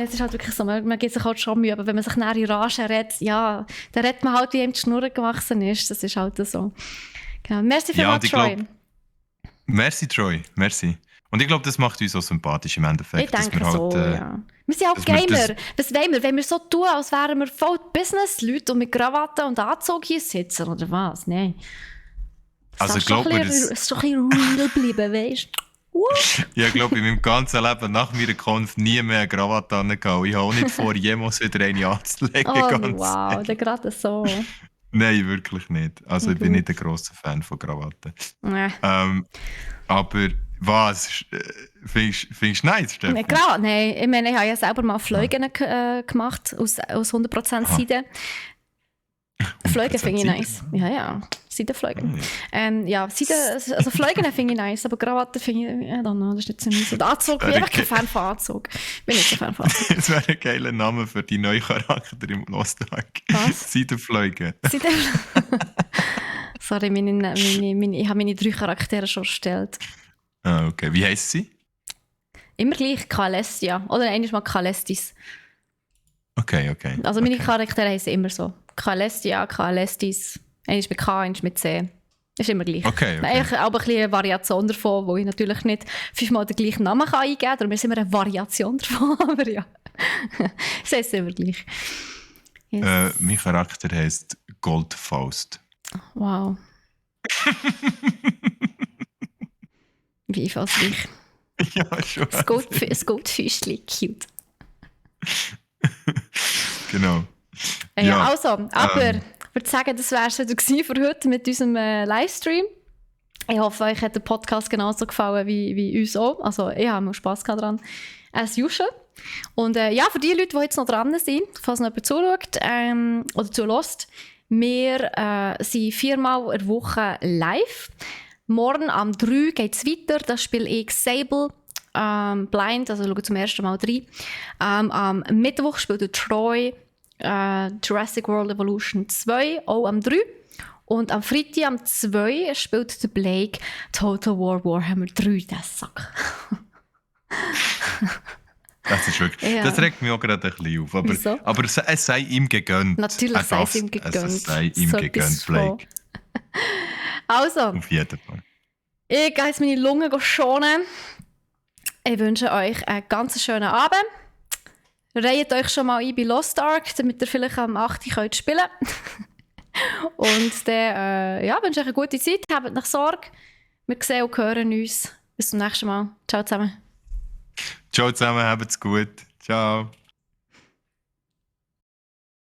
es ist halt wirklich so, man gibt sich halt schon Mühe, aber wenn man sich nach in Rage redet, ja, dann redet man halt, wie ihm die Schnurren gewachsen ist, das ist halt so. Genau. Merci für Troy. Merci, Troy. Merci. Und ich glaube, das macht uns auch sympathisch im Endeffekt. Ich denke so, ja. Wir sind auch Gamer. Was wollen wir? Wenn wir so tun, als wären wir voll Business-Leute und mit Krawatte und Anzug hier sitzen, oder was? Nein. Also ich glaube, das ist doch ein bisschen real geblieben, weißt du? Ja, ich glaube, in meinem ganzen Leben nach meiner Konf nie mehr eine Krawatte angehauen. Ich habe auch nicht vor, jemals wieder eine anzulegen. Wow, dann gerade so. Nein, wirklich nicht. Also ich bin nicht ein grosser Fan von Krawatten. Aber was? Findest du nice, Stefan? Nein, ich meine, ich habe ja selber mal Fleugen gemacht, aus 100% Seide. Fleugen finde ich nice. Ja, Seidenfleugen. Also Fleugen finde ich nice, aber Krawatten finde ich, I don't know, das ist nicht so nice. Und Anzug, ich bin einfach kein Fan von Anzug. Bin nicht so Fan von Anzug. Das wäre ein geiler Name für die neuen Charakter im Lost Ark. Was? Seidenfleugen. Sorry, ich habe meine 3 Charaktere schon erstellt. Ah, okay. Wie heisst sie? Immer gleich Kalestia. Oder einmal mal Kalestis. Okay. Also meine Charaktere heißen immer so. Kalestia, Kalestis. Einmal mit K, einmal mit C. Das ist immer gleich. Okay. Eigentlich auch ein bisschen eine Variation davon, wo ich natürlich nicht 5-mal den gleichen Namen eingeben kann. Darum ist immer eine Variation davon. Aber ja, es heisst immer gleich. Yes. Mein Charakter heisst Goldfaust. Wow. Wie einfallsreich. Ja, schon. Das Goldfischli, cute. Genau. Ja, also, aber ich würde sagen, das wäre es wieder für heute mit unserem Livestream. Ich hoffe, euch hat der Podcast genauso gefallen wie uns auch. Also, ich habe mir Spass daran. As usual. Und ja, für die Leute, die jetzt noch dran sind, falls noch jemand zuschaut oder zulässt, wir sind 4-mal in der Woche live. Morgen am 3 geht es weiter. Das spiele ich Sable blind, also schaue zum ersten Mal rein. Am Mittwoch spielt Troy Jurassic World Evolution 2, auch am 3. Und am Freitag am 2 spielt der Blake Total War Warhammer 3, der Sack. Das ist wirklich, das regt mich auch gerade ein bisschen auf. Aber es sei ihm gegönnt. Natürlich sei es ihm gegönnt. Es sei ihm gegönnt, Blake. Also, Auf jeden Fall. ich gehe jetzt meine Lungen schonen. Ich wünsche euch einen ganz schönen Abend. Reiht euch schon mal ein bei Lost Ark, damit ihr vielleicht am 8. könnt spielen und dann wünsche ich euch eine gute Zeit. Habt nach Sorge. Wir sehen und hören uns. Bis zum nächsten Mal. Ciao zusammen. Ciao zusammen, habt's gut. Ciao.